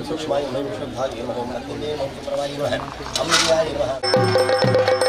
ಸೂಕ್ಷ್ಮಾಯ ನಮಃ, ಶುದ್ಧಾಯ ನಮಃ, ಓಂ ಲಕ್ಷ್ಮೀ ನಮಃ, ಸುಬ್ರಹ್ಮಣ್ಯಾಯ ನಮಃ, ಅಮೃತಾಯ ನಮಃ.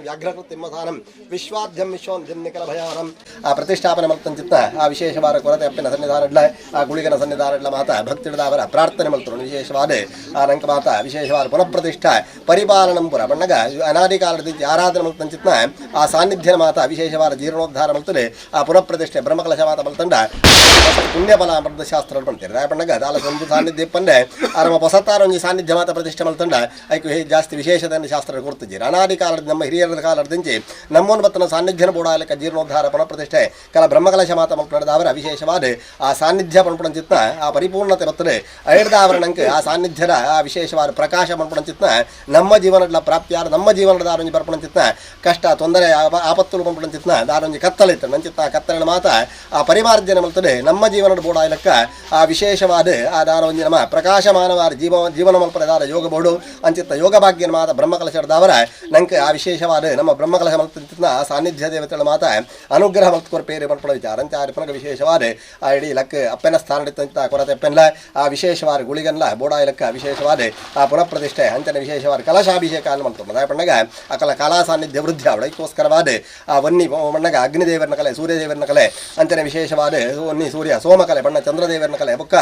ವ್ಯಾಘ್ರಕೃತಿಮ್ಮಸಾನಂ ವಿಶ್ವಾಧ್ಯಂ ವಿಶ್ವಾಧ್ಯಂ ನಿಕಲಭಯಾರಂ ಆ ಪ್ರತಿಷ್ಠಾಪನೆ ಮಲ್ತಂಚಿತ್ತ ಆ ವಿಶೇಷವಾದ ಕೊರತೆ ಅಪ್ಪಿನ ಸನ್ನಿಧಾನಡ್ಲ ಆ ಗುಳಿಗನ ಸನ್ನಿಧಾನಡ್ಲ ಮಾತ ಭಕ್ತಿಡದ ಅವರ ಪ್ರಾರ್ಥನೆ ಮಲ್ತರು ವಿಶೇಷವಾದ ಆ ನಂಕ ಮಾತ ವಿಶೇಷವಾದ ಪುನಃಪ್ರತಿಷ್ಠಾ ಪರಿಪಾಲನಂ ಪುರ ಬಣ್ಣಗ ಅನಾದಿ ಕಾಲದ ಆರಾಧನೆ ಮಲ್ತಂಚಿತ್ನ ಆ ಸಾನ್ನಿಧ್ಯನ ಮಾತ ವಿಶೇಷವಾದ ಜೀರ್ಣೋದ್ಧಾರ ಮಲ್ತದೆ ಆ ಪುನಃಪ್ರತಿಷ್ಠೆ ಬ್ರಹ್ಮಕಲಶ ಮಾತ ಮಲ್ತಂಡ ಪುಣ್ಯಫಲ ಅಮೃತ ಶಾಸ್ತ್ರ ಪಂತೀರ ಬಣ್ಣಗ ದಾಲ ಒಂದು ಸಾನ್ನಿಧ್ಯ ಪಂಡೆ ಆ ನಮ್ಮ ಹೊಸತಾರ ಒಂಜಿ ಸಾನ್ನಿಧ್ಯ ಮಾತ ಪ್ರತಿಷ್ಠೆ ಮಲ್ತಂಡ ಐಕು ಜಾಸ್ತಿ ವಿಶೇಷತೆಯನ್ನು ಶಾಸ್ತ್ರ ಕೊಡ್ತಿದ್ದೀರಿ. ಅನಾದಿ ಕಾಲದ ನಮ್ಮ ಹಿರಿಯರ ಕಾಲದಿಂಚಿ ನಮ್ಮನ್ನು ಬತ್ತನ ಸಾನ್ನಿಧ್ಯನ ಬೋಡಾಲಕ ಜೀರ್ಣೋದ್ಧಾರ ಪುನಃಪ್ರತಿಷ್ಠೆ ಕಲ ಬ್ರಹ್ಮಕಲಶ ಮಾತ ಮಲ್ಪನದಾವರ ವಿಶೇಷವಾದ ಆ ಸಾನ್ನಿಧ್ಯ ಪಣಪಣಂಚಿತ್ನ ಆ ಪರಿಪೂರ್ಣತೆ ಬರ್ತದೆ. ಐಡ್ದಾವರಣಂಕ ಆ ಸಾನ್ನಿಧ್ಯದ ಆ ವಿಶೇಷವಾದ ಪ್ರಕಾಶ ಪಣಪಣಂಚಿತ್ನ ನಮ್ಮ ಜೀವನದ ಪ್ರಾಪ್ತಿಯಾರ ನಮ್ಮ ಜೀವನದ ದಾರೊಂಜಿ ಬರ್ಪಣಂಚಿತ್ನ ಕಷ್ಟ ತೊಂದರೆ ಆಪತ್ತುಲು ಪಣಪಣಂಚಿತ್ನ ದಾರೊಂಜಿ ಕತ್ತಲಿತ್ತು ನಂಚಿತ್ತ ಆ ಕತ್ತಲಿನ ಮಾತ ಆ ಪರಿಮಾರ್ಜನೆ ಮಲ್ತದೆ ನಮ್ಮ ಜೀವನದ ಬೋಡಾಲಕ್ಕ ಆ ವಿಶೇಷವಾದ ಆ ದಾರೊಂಜಿ ನಮ್ಮ ಪ್ರಕಾಶಮಾನವಾದ ಜೀವನ ಮಲ್ಪದ ದಾರ ಯೋಗ ಬೋಡು ಅಂಚಿತ್ತ ಯೋಗ ಭಾಗ್ಯನ ಮಾತ ಬ್ರಹ್ಮಕಲಶದಾವರ ನಂಗೆ ಆ ವಿಶೇಷವಾದ ನಮ್ಮ ಬ್ರಹ್ಮಕಲಶ ಮಲ್ತಿನ ಸಾನ್ನಿಧ್ಯ ದೇವತೆಗಳ ಮಾತ ಅನುಗ್ರಹ ಮಲ್ತ್ಕೊರ್ ಪೇರೆ ಮಲ್ಪಡ ವಿಚಾರ ಅಂಚಾರಿ ಪುನಗ ವಿಶೇಷವಾದ ಆ ಇಡೀ ಲಕ್ಕ ಅಪ್ಪನ ಸ್ಥಾನ ಕೊರತೆ ಅಪ್ಪನ್ಲ ಆ ವಿಶೇಷವಾದ ಗುಳಿಗನ್ಲ ಬೋಡಾಯ ಲಕ್ಕ ವಿಶೇಷವಾದ ಆ ಪುನಃಪ್ರತಿಷ್ಠೆ ಅಂಚನೆ ವಿಶೇಷವಾದ ಕಲಶಾಭಿಷೇಕ ಅನ್ನು ಮಲ್ತು ಮದಾಯ ಪಣ್ಣಗ ಅಕಲ ಕಲಾ ಸಾನ್ನಿಧ್ಯ ವೃದ್ಧಿ ಅವಳಕ್ಕೋಸ್ಕರವಾದ ಆ ವನ್ನಿ ಮಣ್ಣಗ ಅಗ್ನಿದೇವರನ ಕಲೆ ಸೂರ್ಯದೇವರನ ಕಲೆ ಅಂಚನೆ ವಿಶೇಷವಾದ ವನ್ನಿ ಸೂರ್ಯ ಸೋಮಕಲೆ ಬಣ್ಣ ಚಂದ್ರದೇವರನ ಕಲೆ ಬುಕ್ಕ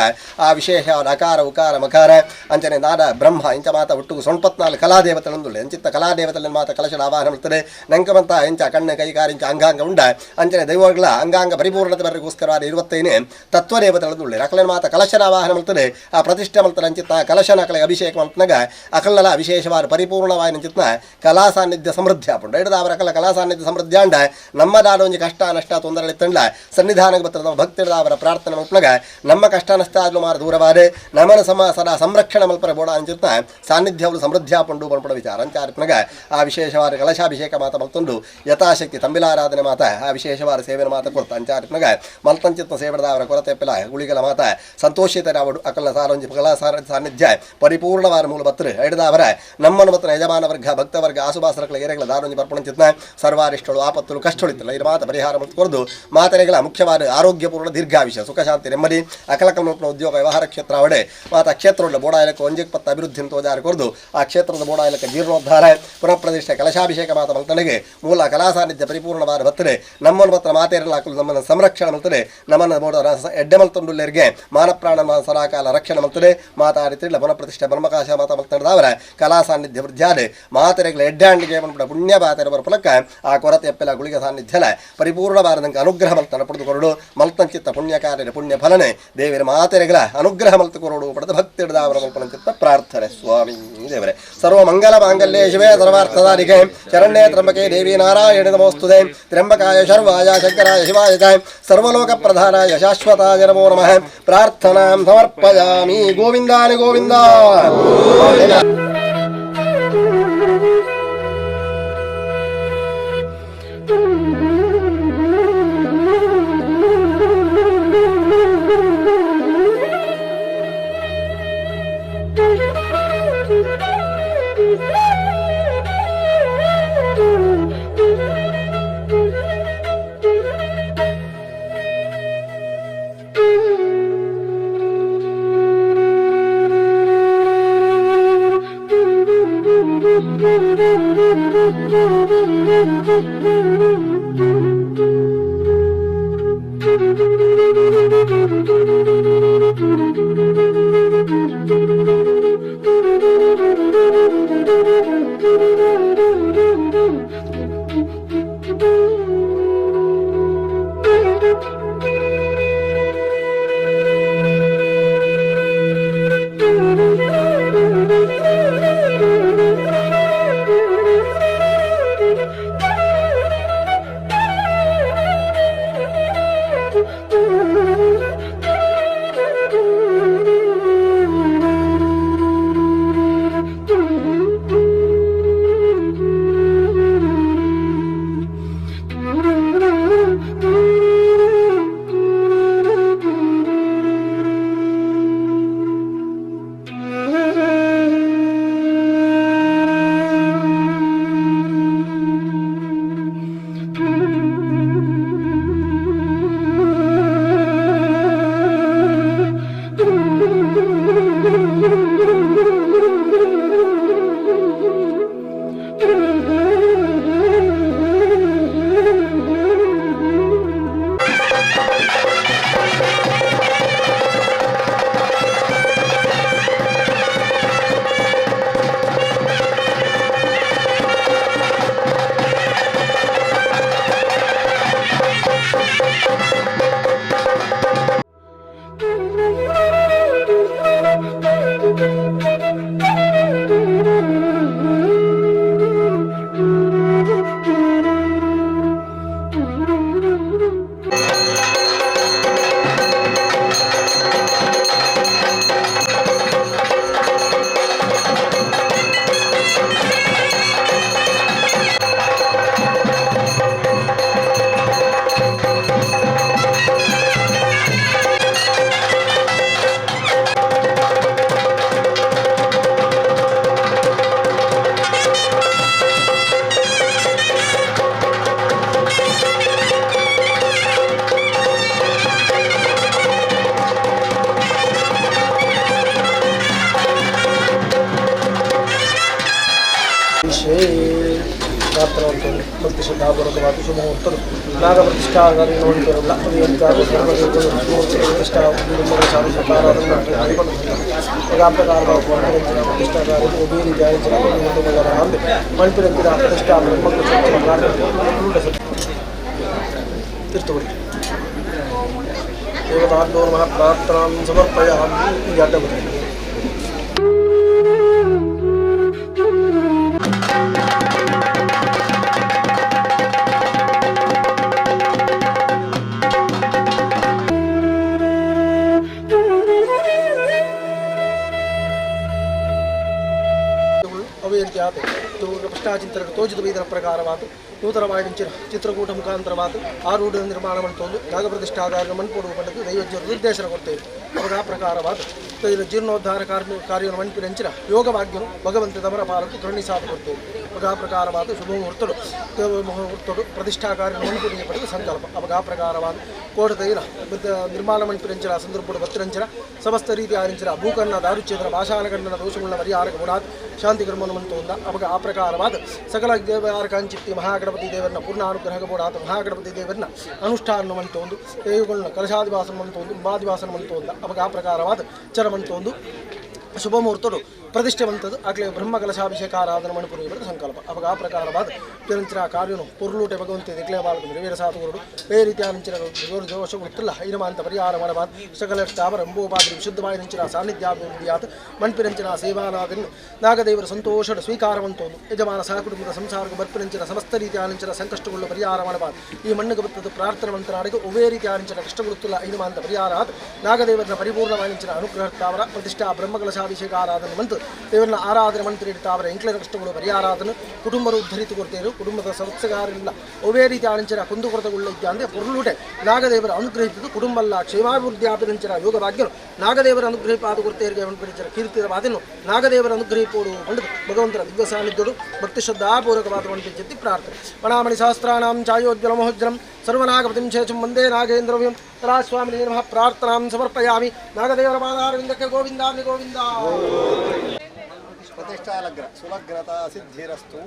ಆ ವಿಶೇಷವಾದ ಅಕಾರ ಉಕಾರ ಮಕಾರ ಅಂಚನೆ ನಾದ ಬ್ರಹ್ಮ ಇಂಚ ಮಾತ ಒಟ್ಟು ಸೊಣ್ಪತ್ನಾಲ್ ಕಲಾದೇವತೆಗಳೊಂದುಳ್ಳೆ ಅಂಚಿತ್ತ ಕಲಾದೇವತೆಗಳ ಮಾತ ಕಲಶದ ಆವಾಹನ ಮಾಡ್ತದೆ. ನಂಕಮಂತ ಎಂಚ ಕಣ್ಣು ಕೈ ಕಾರಿಂಚ ಅಂಗಾಂಗ ಉಂಡ ಅಂಚನೆ ದೈವಗಳ ಅಂಗಾಂಗ ಪರಿಪೂರ್ಣತೆ ಬರಗೋಸ್ಕರವಾದ 25 ತತ್ವದೇವತೆಗಳೊಂದುಳ್ಳೆ ಅಕಲನ ಮಾತ ಕಲಶನ ಆವಾಹನ ಮಾಡ್ತದೆ. ಆ ಪ್ರತಿಷ್ಠೆ ಮಾಡ್ತಾರೆ ಅಂಚಿತ್ತ ಕಲಶನ ಅಕಲೆ ಅಭಿಷೇಕ ಮಾಡ್ತನಾಗ ಅಕಲನ ವಿಶೇಷವಾದ ಪರಿಪೂರ್ಣವಾದ ಅಂಚಿತ್ನ ಕಲಾ ಸಾನ್ನಿಧ್ಯ ಸಮೃದ್ಧಿ ಆಪುಂಡು. ಹಿಡಿದ ಅವರ ಅಕಲ ಕಲಾ ಸಾನ್ನಿಧ್ಯ ಸಮೃದ್ಧಿ ಅಂಡ ನಮ್ಮ ದಾಡೊಂಜಿ ಕಷ್ಟ ನಷ್ಟ ತೊಂದರೆ ತಂಡ ಸನ್ನಿಧಾನಕ್ಕೆ ಬರ್ತದೆ. ನಮ್ಮ ಭಕ್ತಿಡದ ಅವರ ಪ್ರಾರ್ಥನೆ ಮಲ್ಪನಾಗ ನಮ್ಮ ಕಷ್ಟ ನಷ್ಟ ಆದ್ಲು ಮಾರ ದೂರವಾದ ನಮನ ಸಮ ಸದಾ ಸಂರಕ್ಷಣೆ ಮಲ್ಪರ ಬೋಡ ಅಂಚಿತ್ನ ಸಾನ್ನಿಧ್ಯವು ಸಮೃದ್ಧಿ ಆಪುಂಡು ಪನ್ಪುಣ ವಿಚಾರ ಅಂಚಾರ್ಪಣಗ ಆ ವಿಶೇಷವಾದ ಕಲಶಾಭಿಷೇಕ ಮಾತ ಮಲ್ತುಂಡು ಯಥಾಶಕ್ತಿ ತಂಬಿಲಾರಾಧನೆ ಮಾತ ಆ ವಿಶೇಷವಾದ ಸೇವೆನ ಮಾತ ಕೊರ್ತ ಅಂಚಾರ್ಪಣಗ ಮಲ್ತಂಚಿತ್ನ ಸೇವಡದ ಅವರ ಕೊರತೆ ಪಿಲ ಗುಳಿಗಳ ಮಾತ ಸಂತೋಷಿತರಾವಡು ಅಕಲ ಸಾರಂಜಿ ಕಲಾ ಸಾನ್ನಿಧ್ಯ ಪರಿಪೂರ್ಣವಾದ ಮೂಲ ಬತ್ತರು ಹಿಡಿದ ಅವರ ನಮ್ಮನ್ನು ಬತ್ತನ ಯಜಮಾನ ವರ್ಗ ಭಕ್ತವರ್ಗ ಆಸುಬಾಸರಗಳ ಏರೆಗಳ ದಾರೊಂಜಿ ಬರ್ಪಣಂಚಿತ್ನ ಸರ್ವಾರಿಷ್ಟಳು ಆಪತ್ತುಲು ಕಷ್ಟಳಿತ್ತಲ್ಲ ಇದು ಮಾತ ಪರಿಹಾರ ಕೊರದು ಮಾತರೆಗಳ ಮುಖ್ಯವಾದ ಆರೋಗ್ಯಪೂರ್ಣ ದೀರ್ಘಾವಿಷ ಸುಖ ಶಾಂತಿ ನೆಮ್ಮದಿ ಅಕಲಕಲ್ಪನ ಉದ್ಯೋಗ ವ್ಯವಹಾರ ಕ್ಷೇತ್ರ ಅವಡೆ ಮಾತ ಕ್ಷೇತ್ರ ಬೋಡಾಯಲಕ್ಕೆ ಒಂಜಿಕ್ ಪತ್ತ ಅಭಿವೃದ್ಧಿ ತೋಜಾರು ಕೊರದು ಆ ಕ್ಷೇತ್ರದ ಬೋಡಾಯಲಕ್ಕೆ ಜೀರ್ಣೋದ್ಧಾರ ಪುನಃಪ್ರತಿಷ್ಠೆ ಕಲಶಾಭಿಷೇಕ ಮಾತ ಮಲ್ತನಿಗೆ ಮೂಲ ಕಲಾ ಸಾನ್ನಿಧ್ಯ ಪರಿಪೂರ್ಣವಾದ ಬರ್ತದೆ. ನಮ್ಮನ್ನು ಮಾತ್ರ ಮಾತೇರಲ್ಲ ಹಾಕಲು ನಮ್ಮನ್ನು ಸಂರಕ್ಷಣೆ ಮಲ್ತದೆ. ನಮ್ಮನ್ನು ಬೋಡ ಎಡ್ಡೆ ಮಲ್ತೊಂಡುಲ್ಲೆರ್ಗೆ ಮಾನಪ್ರಾಣ ಸದಾಕಾಲ ರಕ್ಷಣೆ ಮಲ್ತದೆ. ಮಾತಾಡಿತಿಲ್ಲ ಪುನಃಪ್ರತಿಷ್ಠೆ ಬ್ರಹ್ಮಕಾಶ ಮಾತ ಮಲ್ತನದವರ ಕಲಾ ಸಾನ್ನಿಧ್ಯ ವೃದ್ಧಾದೆ ಮಾತೆರೆಗಳ ಎಡ್ಡಾಂಡಿಗೆ ಬಂದ್ಬಿಟ್ಟ ಪುಣ್ಯ ಬಾತೆರ ಬರಪಲಕ್ಕ ಆ ಕೊರತೆ ಎಪ್ಪೆಲ ಗುಳಿಗ ಸಾನ್ನಿಧ್ಯಲ ಪರಿಪೂರ್ಣವಾದಂಗೆ ಅನುಗ್ರಹ ಮಲ್ತನ ಪಡೆದು ಕೊರಡು ಮಲ್ತಂಚಿತ್ತ ಪುಣ್ಯ ಕಾರ್ಯದ ಪುಣ್ಯ ಫಲನೆ ದೇವರ ಮಾತೆರೆಗಳ ಅನುಗ್ರಹ ಮಲ್ತು ಕೊರಡು ಪಡೆದ ಭಕ್ತಿ ಹಿಡಿದ ಅವರ ಮಲ್ಪನಂಚಿತ್ತ ಪ್ರಾರ್ಥನೆ ಸ್ವಾಮಿ ದೇವರೇ. ಸರ್ವ ಮಂಗಲ ಮಾಂಗಲ್ಯೇ ಶಿವೇ ಸರ್ವಾರ್ಥದಾರಿಕೆ ಶರಣ್ಯೇ ತ್ರಂಬಕೆ ದೇವಿ ನಾರಾಯಣ ನಮೋಸ್ತುತೆ. ತ್ರ್ಯಂಬಕಾಯ ಶರ್ವಾಯ ಶಂಕರಾಯ ಶಿವಾಯ ಚ ಸರ್ವಲೋಕ ಪ್ರಧಾನಾಯ ಶಾಶ್ವತಾಯ ನಮೋ ನಮಃ. ಪ್ರಾರ್ಥನಾಂ ಸಮರ್ಪಯಾಮಿ. ಗೋವಿಂದಾನಿ ಗೋವಿಂದ. प्रार्थना समर्पयामि। ತೋಜಿದ ಇದರ ಪ್ರಕಾರವಾದ ನೂತನವಾಗಿ ಚಿತ್ರಕೂಟ ಮುಖಾಂತರವಾದ ಆರೂಢ ನಿರ್ಮಾಣ ಮಂತೊಂದು ನಾಗಪ್ರತಿಷ್ಠಾಗಾರ ಮನ್ಪೋಡು ಪಡೆದು ದೈವಜ್ಞರು ನಿರ್ದೇಶನ ಕೊಡ್ತೇವೆ. ಅವಾಗ ಆ ಪ್ರಕಾರವಾದ ಜೀರ್ಣೋದ್ಧಾರ ಕಾರ್ಯವನ್ನು ಮನ್ಪಿನಂಚಿನ ಯೋಗವಾಗ್ಯನು ಭಗವಂತ ದಮರ ಪಾಲಕು ಕರುಣಿಸಾದ ಕೊಡ್ತೇವೆ. ಅವಾಗ ಆ ಪ್ರಕಾರವಾದ ಶುಭ ಮುಹೂರ್ತಡು ಮುಹೂರ್ತಡು ಪ್ರತಿಷ್ಠಾ ಕಾರ್ಯ ಮನ್ಪುಡಿಗೆ ಪಡೆದು ಸಂಕಲ್ಪ. ಅವಾಗ ಆ ಪ್ರಕಾರವಾದ ಕೋಟದೈನ ನಿರ್ಮಾಣ ಮನ್ಪಿನಂಚಿನ ಸಂದರ್ಭಡು ಭಕ್ತರಂಚಿನ ಸಮಸ್ತ ರೀತಿಯ ಆರಿಂಚಿನ ಭೂಕರ್ಣ ದಾರುಚ್ಛೇದನ ಭಾಷಾನಗಣ್ಣನ ದೋಷವುಳ್ಳ ಪರಿಹಾರಕ ಗುಣಾತ್ ಶಾಂತಿ ಕರ್ಮನು ಮಂತೋಂದ. ಅವಾಗ ಆ ಪ್ರಕಾರವಾದ ಸಕಲ ದೇವಕಾಂಚಿತ್ತಿ ಮಹಾಗಣಪತಿ ದೇವರನ್ನ ಪೂರ್ಣ ಅನುಗ್ರಹ ಬೋಡಾತ ಮಹಾಗಣಪತಿ ದೇವರನ್ನ ಅನುಷ್ಠಾನ ಮಂತೊಂದು ದೇವಗಳನ್ನ ಕಲಶಾದಿವಾಸನ ಮಂತೊಂದು ಉಪಾದಿವಾಸನ ಮಂತೋಂದ. ಅವಾಗ ಆ ಪ್ರಕಾರವಾದ ಚರ ಮಂತೊಂದು ಶುಭ ಮುಹೂರ್ತಡು ಪ್ರತಿಷ್ಠೆ ಬಂತದ್ದು ಆಗಲೇ ಬ್ರಹ್ಮ ಕಲಶಾಭಿಷೇಕ ಆರಾಧನೆ ಮಣಿಪುರಿ ಬರೆದ ಸಂಕಲ್ಪ. ಅವಾಗ ಆ ಪ್ರಕಾರವಾದ ಪೆರಂಚಿನ ಕಾರ್ಯನು ಪೊರ್ಲೂಟೆ ಭಗವಂತ ದಿಗ್ಲೇ ಬಾಲಕ ವೀರ ಸಾಧುಗುರುಡು ಬೇರೆ ರೀತಿಯ ಅಂಚಿನ ದೋಷ ಗೊತ್ತಿಲ್ಲ ಐನಮಾಂತ ಪರಿಹಾರ ಮಾಡಬಾದ ಸಕಲ ಸ್ಥಾವರ ಅಂಬೋಪಾದ್ರಿ ವಿಶುದ್ಧವಾಯಿನಂಚಿನ ಸಾನ್ನಿಧ್ಯಾಭಿವೃದ್ಧಿಯಾತ ಮಣ್ಪಿರಂಚಿನ ಸೇವಾನಾದನ್ನು ನಾಗದೇವರ ಸಂತೋಷದ ಸ್ವೀಕಾರವಂತೋದು ಯಜಮಾನ ಸಹಕುಟುಂಬದ ಸಂಸಾರಕ್ಕೆ ಬರ್ಪಿರಂಚಿನ ಸಮಸ್ತ ರೀತಿಯ ಅಂಚಿನ ಸಂಕಷ್ಟಗಳು ಪರಿಹಾರ ಮಾಡಬಾದ ಈ ಮಣ್ಣಿಗೆ ಬತ್ತದ ಪ್ರಾರ್ಥನೆ ಮಂತ್ರಾಡಿಗೆ ಒವ್ವೇ ರೀತಿಯ ಅಂಚಿನ ಕಷ್ಟಗೊತ್ತಿಲ್ಲ ಐನಮಾಂತ ಪರಿಹಾರ ಆದ ನಾಗದೇವರನ್ನ ಪರಿಪೂರ್ಣವಾಯಿನಂಚಿನ ಅನುಗ್ರಹ ತಾವರ ಪ್ರತಿಷ್ಠಾ ಬ್ರಹ್ಮ ಕಲಶಾಭಿಷೇಕ ಆರಾಧನೆ ಮಂತು ದೇವರನ್ನ ಆರಾಧನೆ ಮಂತ್ರ ಇಡ್ತಾವರ ಎಂಕ್ಲಿನ ಕಷ್ಟಗಳು ಪರಿಹಾರಾಧನ ಕುಟುಂಬರು ಉದ್ಧರಿತು ಕೊಡ್ತೇರು ಕುಟುಂಬದ ಸದಸ್ಯಗಾರರಿಂದ ಒವ್ವೇ ರೀತಿಯ ಅಂಚಿನ ಕುಂದುಕೊರತೆಗುಳ್ಳ ಇದ್ದ ಪೊರುಳೂಟೆ ನಾಗದೇವರ ಅನುಗ್ರಹಿಸಿದ್ದು ಕುಟುಂಬಲ್ಲ ಕ್ಷೇಮಾಭಿವೃದ್ಧಿ ಆಪಿನಂಚಿನ ಯೋಗ ಭಾಗ್ಯನು ನಾಗದೇವರ ಅನುಗ್ರಹಿಪಾದ ಕೊಡ್ತೇರಿಗೆ ಅನುಗ್ರಹಿಸಿದ ಕೀರ್ತಿಯ ವಾದನು ನಾಗದೇವರ ಅನುಗ್ರಹಿಪೋಡು ಪಂಡಿತು ಭಗವಂತರ ದಿವ್ಯ ಸಾನ್ನಿಧ್ಯಡು ಭಕ್ತಿ ಶ್ರದ್ಧಾಪೂರ್ವಕವಾದ ಮಂತ್ರಿ ಪ್ರಾರ್ಥನೆ. ಪಣಾಮಣಿ ಸಹಸ್ರಾಣಾಂ ಛಾಯೋಜ್ವಲ ಮಹೋಜ್ವಲಂ ಸರ್ವನಾಗಪತಿಂ ಶೇಷಂ ವಂದೇ ನಾಗೇಂದ್ರವ್ಯಂ ತರಾಸ್ವಾಮಿ ನಮಃ ಪ್ರಾರ್ಥನಾಂ ಸಮರ್ಪಯಾಮಿ. ನಾಗದೇವರ ಪಾದಾರವಿಂದಕ್ಕೆ ಗೋವಿಂದಾಮಿ ಗೋವಿಂದ. ಪ್ರತಿಷ್ಠಾಲಗ್ನ ಸುಲಗ್ನತಾ ಸಿದ್ಧಿರಸ್ತು.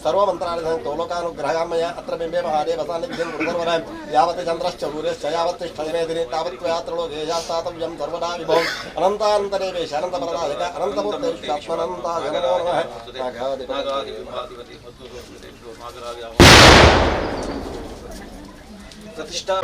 ಸರ್ವಮಂತ್ರಾಲಯ ಲೋಕಾನುಗ್ರಹಾಮಯ ಅತ್ರ ಬಿಂಬೆ ಮಹಾದೇವ ಸಾನ್ನಿಧ್ಯಂ ಗುರುಸರ್ವರ ಯಾವತ್ ಚಂದ್ರಶ್ಚ ಸೂರ್ಯಶ್ಚ ಯಾವತ್ ತಿಷ್ಠಮೇದಿನಿ ತಾವತ್ ತ್ವಯಾತ್ರಲೋಕೆ ಶಾಸ್ತಾತವ್ಯಂ ಸರ್ವದಾ ವಿಭೋ ಅನಂತಾನಂತದೇವೇಶ ಅನಂತಪರದಾಯಕ ಅನಂತಮೂರ್ತಿಶ್ಚಾತ್ಮನಂತ ನಮೋ ನಮಃ. ಪ್ರತಿಷ್ಠಾ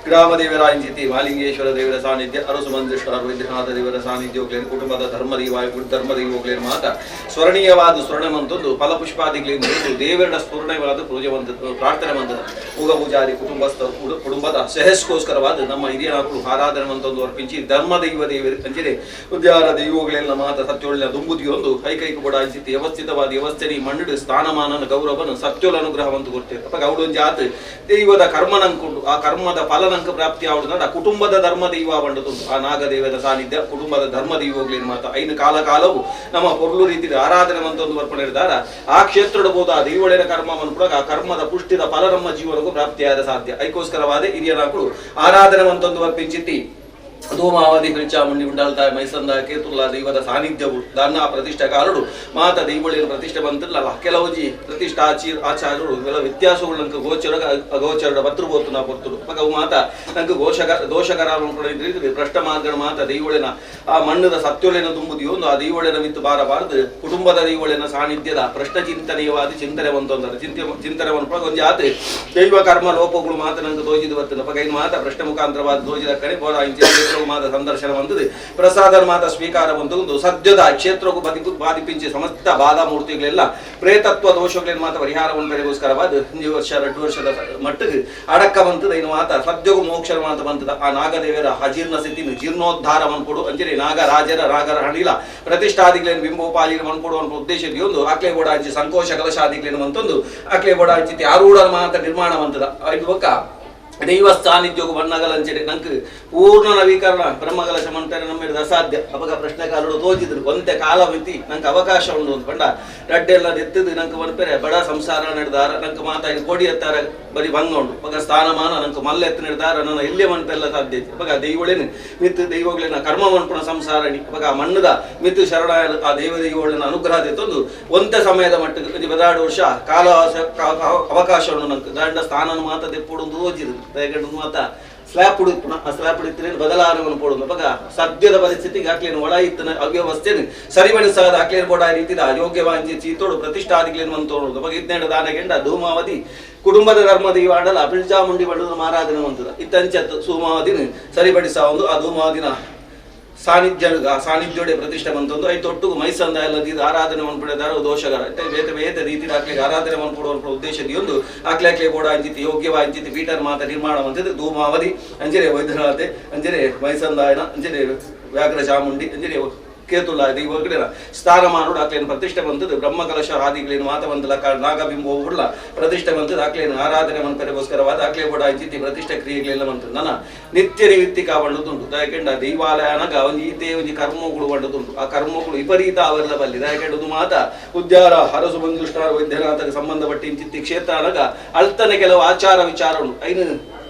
ಗ್ರಾಮದೇವರಾಯಂಜಿತಿ ಮಾಲಿಂಗೇಶ್ವರ ದೇವರ ಸಾನ್ನಿಧ್ಯ ಅರಸು ಮಂಜೇಶ್ವರ ವೈದ್ಯನಾಥ ದೇವರ ಸಾನ್ನಿಧ್ಯ ಹೋಗ್ಲೇನು ಕುಟುಂಬದ ಧರ್ಮದೈವ ಧರ್ಮದೈವೋಗ್ಲೇನು ಮಾತ ಸ್ವರ್ಣೀಯವಾದ ಸ್ವರ್ಣಮಂತೊಂದು ಫಲಪುಷ್ಪಾದಿಗಳಿಂದ ದೇವರ ಸ್ಫುರಣವಾದ ಪೂಜೆ ಬಂದ ಪ್ರಾರ್ಥನೆ ಬಂದದ ಉಗ ಪೂಜಾರಿ ಕುಟುಂಬಸ್ಥ ಕುಟುಂಬದ ಸಹಸ್ಕೋಸ್ಕರವಾದ ನಮ್ಮ ಹಿರಿಯ ನಾಲ್ಕು ಆರಾಧನೆ ಮಂತೊಂದು ಅರ್ಪಿಂಚಿ ಧರ್ಮದೈವ ದೇವರು ಅಂಚಿದೆ ಉದ್ಯಾರ ದೈವಗಳೆಲ್ಲ ಮಾತ ಸತ್ಯೋಳಿನ ದುಂಬುದಿಯೊಂದು ಕೈಕೈಕು ಬಡ ಅಂಚಿತಿ ವ್ಯವಸ್ಥಿತವಾದ ವ್ಯವಸ್ಥೆ ಮಣ್ಣಿಡು ಸ್ಥಾನಮಾನನ ಗೌರವನು ಸತ್ಯೋಲ ಅನುಗ್ರಹವಂತ ಕೊಡ್ತೇವೆ. ಅಪ್ಪ ಗೌಡೊಂದು ಜಾತ ದೈವದ ಕರ್ಮನಂಕೊಂಡು ಆ ಕರ್ಮದ ಫಲನಂಕ ಪ್ರಾಪ್ತಿ ಆವಡುನಾಡ ಕುಟುಂಬದ ಧರ್ಮ ದೈವ ಬಂಡದು ಆ ನಾಗದೇವದ ಸಾನ್ನಿಧ್ಯ ಕುಟುಂಬದ ಧರ್ಮ ದೈವಗಳೇನು ಮಾತ ಐನು ಕಾಲ ಕಾಲವು ನಮ್ಮ ಪೊರ್ಲು ರೀತಿಯ ಆರಾಧನೆ ಮಂತೊಂದು ಅರ್ಪಣೆ ಇರ್ತಾರ ಆ ಕ್ಷೇತ್ರದ ಬೋಧ ಆ ದೈವಳಿನ ಕರ್ಮ ಕೂಡ ಆ ಕರ್ಮದ ಪುಷ್ಟಿದ ಫಲ ನಮ್ಮ ಜೀವನಕ್ಕೂ ಪ್ರಾಪ್ತಿಯಾದ ಸಾಧ್ಯ. ಐಕೋಸ್ಕರವಾದ ಹಿರಿಯ ನಾಲ್ಕು ಆರಾಧನೆ ಮಂತೊಂದು ಅರ್ಪಿಂಚಿತಿ ಧೂಮಾವಧಿ ಪಿಲ್ಚಾಮುಂಡಿ ಉಂಡಾಲ್ತಾಯ ಮೈಸಂದ ಕೇತುಲ್ಲ ದೈವದ ಸಾನ್ನಿಧ್ಯವು ದಾನ ಪ್ರತಿಷ್ಠಾಕಾರರು ಮಾತ ದೈವಳಿನ ಪ್ರತಿಷ್ಠೆ ಬಂತಿಲ್ಲ ಕೆಲವು ಜಿ ಪ್ರತಿಷ್ಠಾ ಆಚಾರ್ಯರು ಇವೆಲ್ಲ ವ್ಯತ್ಯಾಸಗಳು ನಂಗೆ ಗೋಚರ ಅಗೋಚರ ಬರ್ತೃ ನಾ ಬರ್ತರು ಅವು ಮಾತ ನಂಗೆ ದೋಷಕರ ಭ್ರಷ್ಟ ಮಾರ್ಗಣ ಮಾತ ದೈವಳಿನ ಆ ಮಣ್ಣದ ಸತ್ಯೊಳೆನ ತುಂಬುದಿಯೋ ಒಂದು ಆ ದೈವಳಿನ ಮಿತ್ತು ಬಾರಬಾರದು ಕುಟುಂಬದ ದೈವಳಿನ ಸಾನ್ನಿಧ್ಯದ ಪ್ರಶ್ನ ಚಿಂತನೆಯವಾದ ಚಿಂತನೆ ಒಂದೊಂದರ ಚಿಂತನೆ ಒಂದು ಆತ ದೈವ ಕರ್ಮ ಲೋಪಗಳು ಮಾತ ನಂಗೆ ದೋಜಿದ ಬರ್ತದೆ ಅಪ್ಪ ಕೈ ಮಾತ ಪ್ರಶ್ನೆ ಮುಖಾಂತರವಾದ ದೋಜಿದ ಕಡೆ ಬೋರ ಮಾತ ಸಂದರ್ಶನ ಬಂದது ಪ್ರಸಾದ ಮಾತ ಸ್ವೀಕಾರ ಬಂದು ಸದ್ಯದ ಕ್ಷೇತ್ರಕ್ಕೂ ಬದಿಕು ಬಾಧಿಪಿಂಚಿ ಸಮಸ್ತ ಬಾಧಾ ಮೂರ್ತಿಗಳೆಲ್ಲ ಪ್ರೇತತ್ವ ದೋಷಗಳೇನು ಮಾತ ಪರಿಹಾರ ಉಂಟರಿಗೋಸ್ಕರವಾದ 1 ವರ್ಷ 2 ವರ್ಷದ ಮಟ್ಟಿಗೆ ಅಡಕ ಬಂತದ ಇನ್ನು ಮಾತ ಸದ್ಯಗೂ ಮೋಕ್ಷ ಮಾತ ಬಂತದ ಆ ನಾಗದೇವರ ಅಜೀರ್ಣ ಸ್ಥಿತಿ ಜೀರ್ಣೋದ್ಧಾರ ಮನ್ಕೊಡು ಅಂಜಲಿ ನಾಗರಾಜರ ರಾಗರ ಹಣಿಲ ಪ್ರತಿಷ್ಠಾದಿಗಳೇನು ಬಿಂಬೋಪಾಲಿ ಮನ್ಕೊಡು ಅನ್ನೋ ಉದ್ದೇಶದ ಒಂದು ಆಕ್ಲೆ ಬೋಡಾಂಚಿ ಸಂಕೋಶ ಕಲಶಾದಿಗಳೇನು ಅಂತಂದು ಆಕ್ಲೆ ಬೋಡಾಂಚಿ ಆರೂಢ ಮಾತ ನಿರ್ಮಾಣ ಬಂತದ ಇದು ಬೊಕ್ಕ ದೈವ ಸಾನ್ನಿಧ್ಯವು ಬಣ್ಣಗಲಂಚೆ ನಂಗೆ ಪೂರ್ಣ ನವೀಕರಣ ಬ್ರಹ್ಮಕಲಶ ಮಂಟನೆ ನಮ್ಮ ಅಸಾಧ್ಯ. ಅವಾಗ ಪ್ರಶ್ನೆಕಾರರು ತೋಜಿದ್ರು ಒಂತೆ ಕಾಲ ಮಿತಿ ನಂಗೆ ಅವಕಾಶ ಉಂಟು ಅಂತ ಬಂಡ ರಡ್ಡೆಲ್ಲ ಎತ್ತಿದ್ದು ನಂಗೆ ಮನ್ಪೆರೆ ಬಡ ಸಂಸಾರ ನಡೆದಾರ ನಂಗೆ ಮಾತಾಡಿ ಕೋಡಿ ಎತ್ತಾರ ಬರೀ ಭಂಗ ಉಂಟು ಅವಾಗ ಸ್ಥಾನಮಾನ ನಂಗೆ ಮಲ್ಲ ಎತ್ತು ನಡೆದಾರ ನನ್ನ ಎಲ್ಲೇ ಮನ್ಪೆಲ್ಲ ಸಾಧ್ಯ ಐತಿ. ಅವಾಗ ದೈವಳೇನು ಮಿತ್ತು ದೈವಗಳೇನ ಕರ್ಮ ಮನ್ಪುಣ ಸಂಸಾರಣಿ ಅವಾಗ ಆ ಮಣ್ಣದ ಮಿತ್ತು ಶರಣ ಆ ದೈವ ದೈವಗಳನ್ನ ಅನುಗ್ರಹ ತಂದು ಒಂತೆ ಸಮಯದ ಮಟ್ಟಿಗೆ 12 ವರ್ಷ ಕಾಲ ಅವಕಾಶ ಉಂಟು ನಂಗೆ ದಂಡ ಸ್ಥಾನ ಮಾತ ತೆಪ್ಪುಡು ತೋಜಿದ್ರು ದಯಗಂಡು ಮಾತ ಸ್ಲ್ಯಾಬ್ ಹುಡುಕ್ಪುಣ ಆ ಸ್ಲ್ಯಾಬ್ ಹುಡುಕ್ತೀನಿ ಬದಲಾವಣೆ ಪೋಡುದು ಅವಾಗ ಸದ್ಯದ ಪರಿಸ್ಥಿತಿಗೆ ಹಾಕ್ಲೇನು ಒಳ ಇತ್ತನ ಅವ್ಯವಸ್ಥೆನು ಸರಿಪಡಿಸಾದ ಹಾಕ್ಲೇನು ಬೋಡ ರೀತಿದ ಅಯೋಗ್ಯವಾಂಚಿ ಚೀತೋಡು ಪ್ರತಿಷ್ಠಾದಿಗಳೇನು ಅಂತೋಡುದು ಅವಾಗ ಇದ್ನೇಡ ದಾನಗೆಂಡ ಧೂಮಾವಧಿ ಕುಟುಂಬದ ಧರ್ಮ ದೈವಾಡಲ ಪಿಲ್ಚಾಮುಂಡಿ ಬಡದು ಮಾರಾಧನೆ ಅಂತದ ಇತ್ತಂಚತ್ತು ಸೂಮಾವಧಿನ ಸರಿಪಡಿಸ ಒಂದು ಆ ಧೂಮಾವಧಿನ ಸಾನ್ನಿಧ್ಯ ಆ ಸಾನ್ನಿಧ್ಯೋಡೆ ಪ್ರತಿಷ್ಠೆ ಬಂತಂದು I ತೊಟ್ಟು ಮೈಸಂದ ಎಲ್ಲ ಇದು ಆರಾಧನೆ ಮನ್ಪಡೆದಾರ ದೋಷಗರ ಬೇತೆ ಬೇತೆ ರೀತಿ ಆಕ್ಲಿಗೆ ಆರಾಧನೆ ಮನ್ಪಡುವ ಉದ್ದೇಶದ ಒಂದು ಆಕ್ಲೆ ಆಕ್ಲೆ ಬೋಡ ಅಂಜಿತಿ ಯೋಗ್ಯವ ಅಂಜಿತಿ ಪೀಠರ್ ಮಾತ ನಿರ್ಮಾಣ ಬಂತಿದ್ದು ಧೂಮಾವಧಿ ಅಂಜರೆ ವೈದ್ಯನಾಥೆ ಅಂಜರೆ ಮೈಸಂದಾಯನ ಅಂಜರೆ ವ್ಯಾಘ್ರ ಚಾಮುಂಡಿ ಅಂಜರೆ ಕೇತುಲ ದೈವಗಳೆನ ಸ್ಥಾನಮಾನೋಡು ಆಕ್ಲೇನು ಪ್ರತಿಷ್ಠೆ ಬಂತದ್ದು ಬ್ರಹ್ಮಕಲಶ ಆದಿಗಳೇನು ಮಾತ ಬಂದಲ ನಾಗಬಿಂಬ ಉಳ್ಳ ಪ್ರತಿಷ್ಠೆ ಬಂತದ್ದು ಆಕ್ಲೇನು ಆರಾಧನೆ ಮನ್ಪರೆಗೋಸ್ಕರವಾದ ಆಕ್ಲೇ ಬೋಡ ಇಂಚಿತ್ತಿ ಪ್ರತಿಷ್ಠೆ ಕ್ರಿಯೆಗಳೆಲ್ಲ ಬಂತು ನನ್ನ ನಿತ್ಯ ನಿಮಿತ್ತಿಕ ಬಂಡದುಂಟು ದಾಯಕೆಂಡ ದೈವಾಲಯನಗ ಒಂಜಿ ಈತೆ ಒಂಜಿ ಕರ್ಮಗಳು ಬಂಡದುಂಟು ಆ ಕರ್ಮಗಳು ವಿಪರೀತ ಅವೆಲ್ಲ ಬಲ್ಲಿ ದಾಯಕೆಂಡದು ಮಾತ ಉದ್ಯಾರ ಹರಸು ಬಂಧುಷ್ಟಾರ ವೈದ್ಯನಾಥಕ್ಕೆ ಸಂಬಂಧಪಟ್ಟ ಇಂಚಿತ್ತಿ ಕ್ಷೇತ್ರ ಅನಗ ಅಲ್ತನೆ ಕೆಲವು ಆಚಾರ ವಿಚಾರ ಉಂಟು ಐನು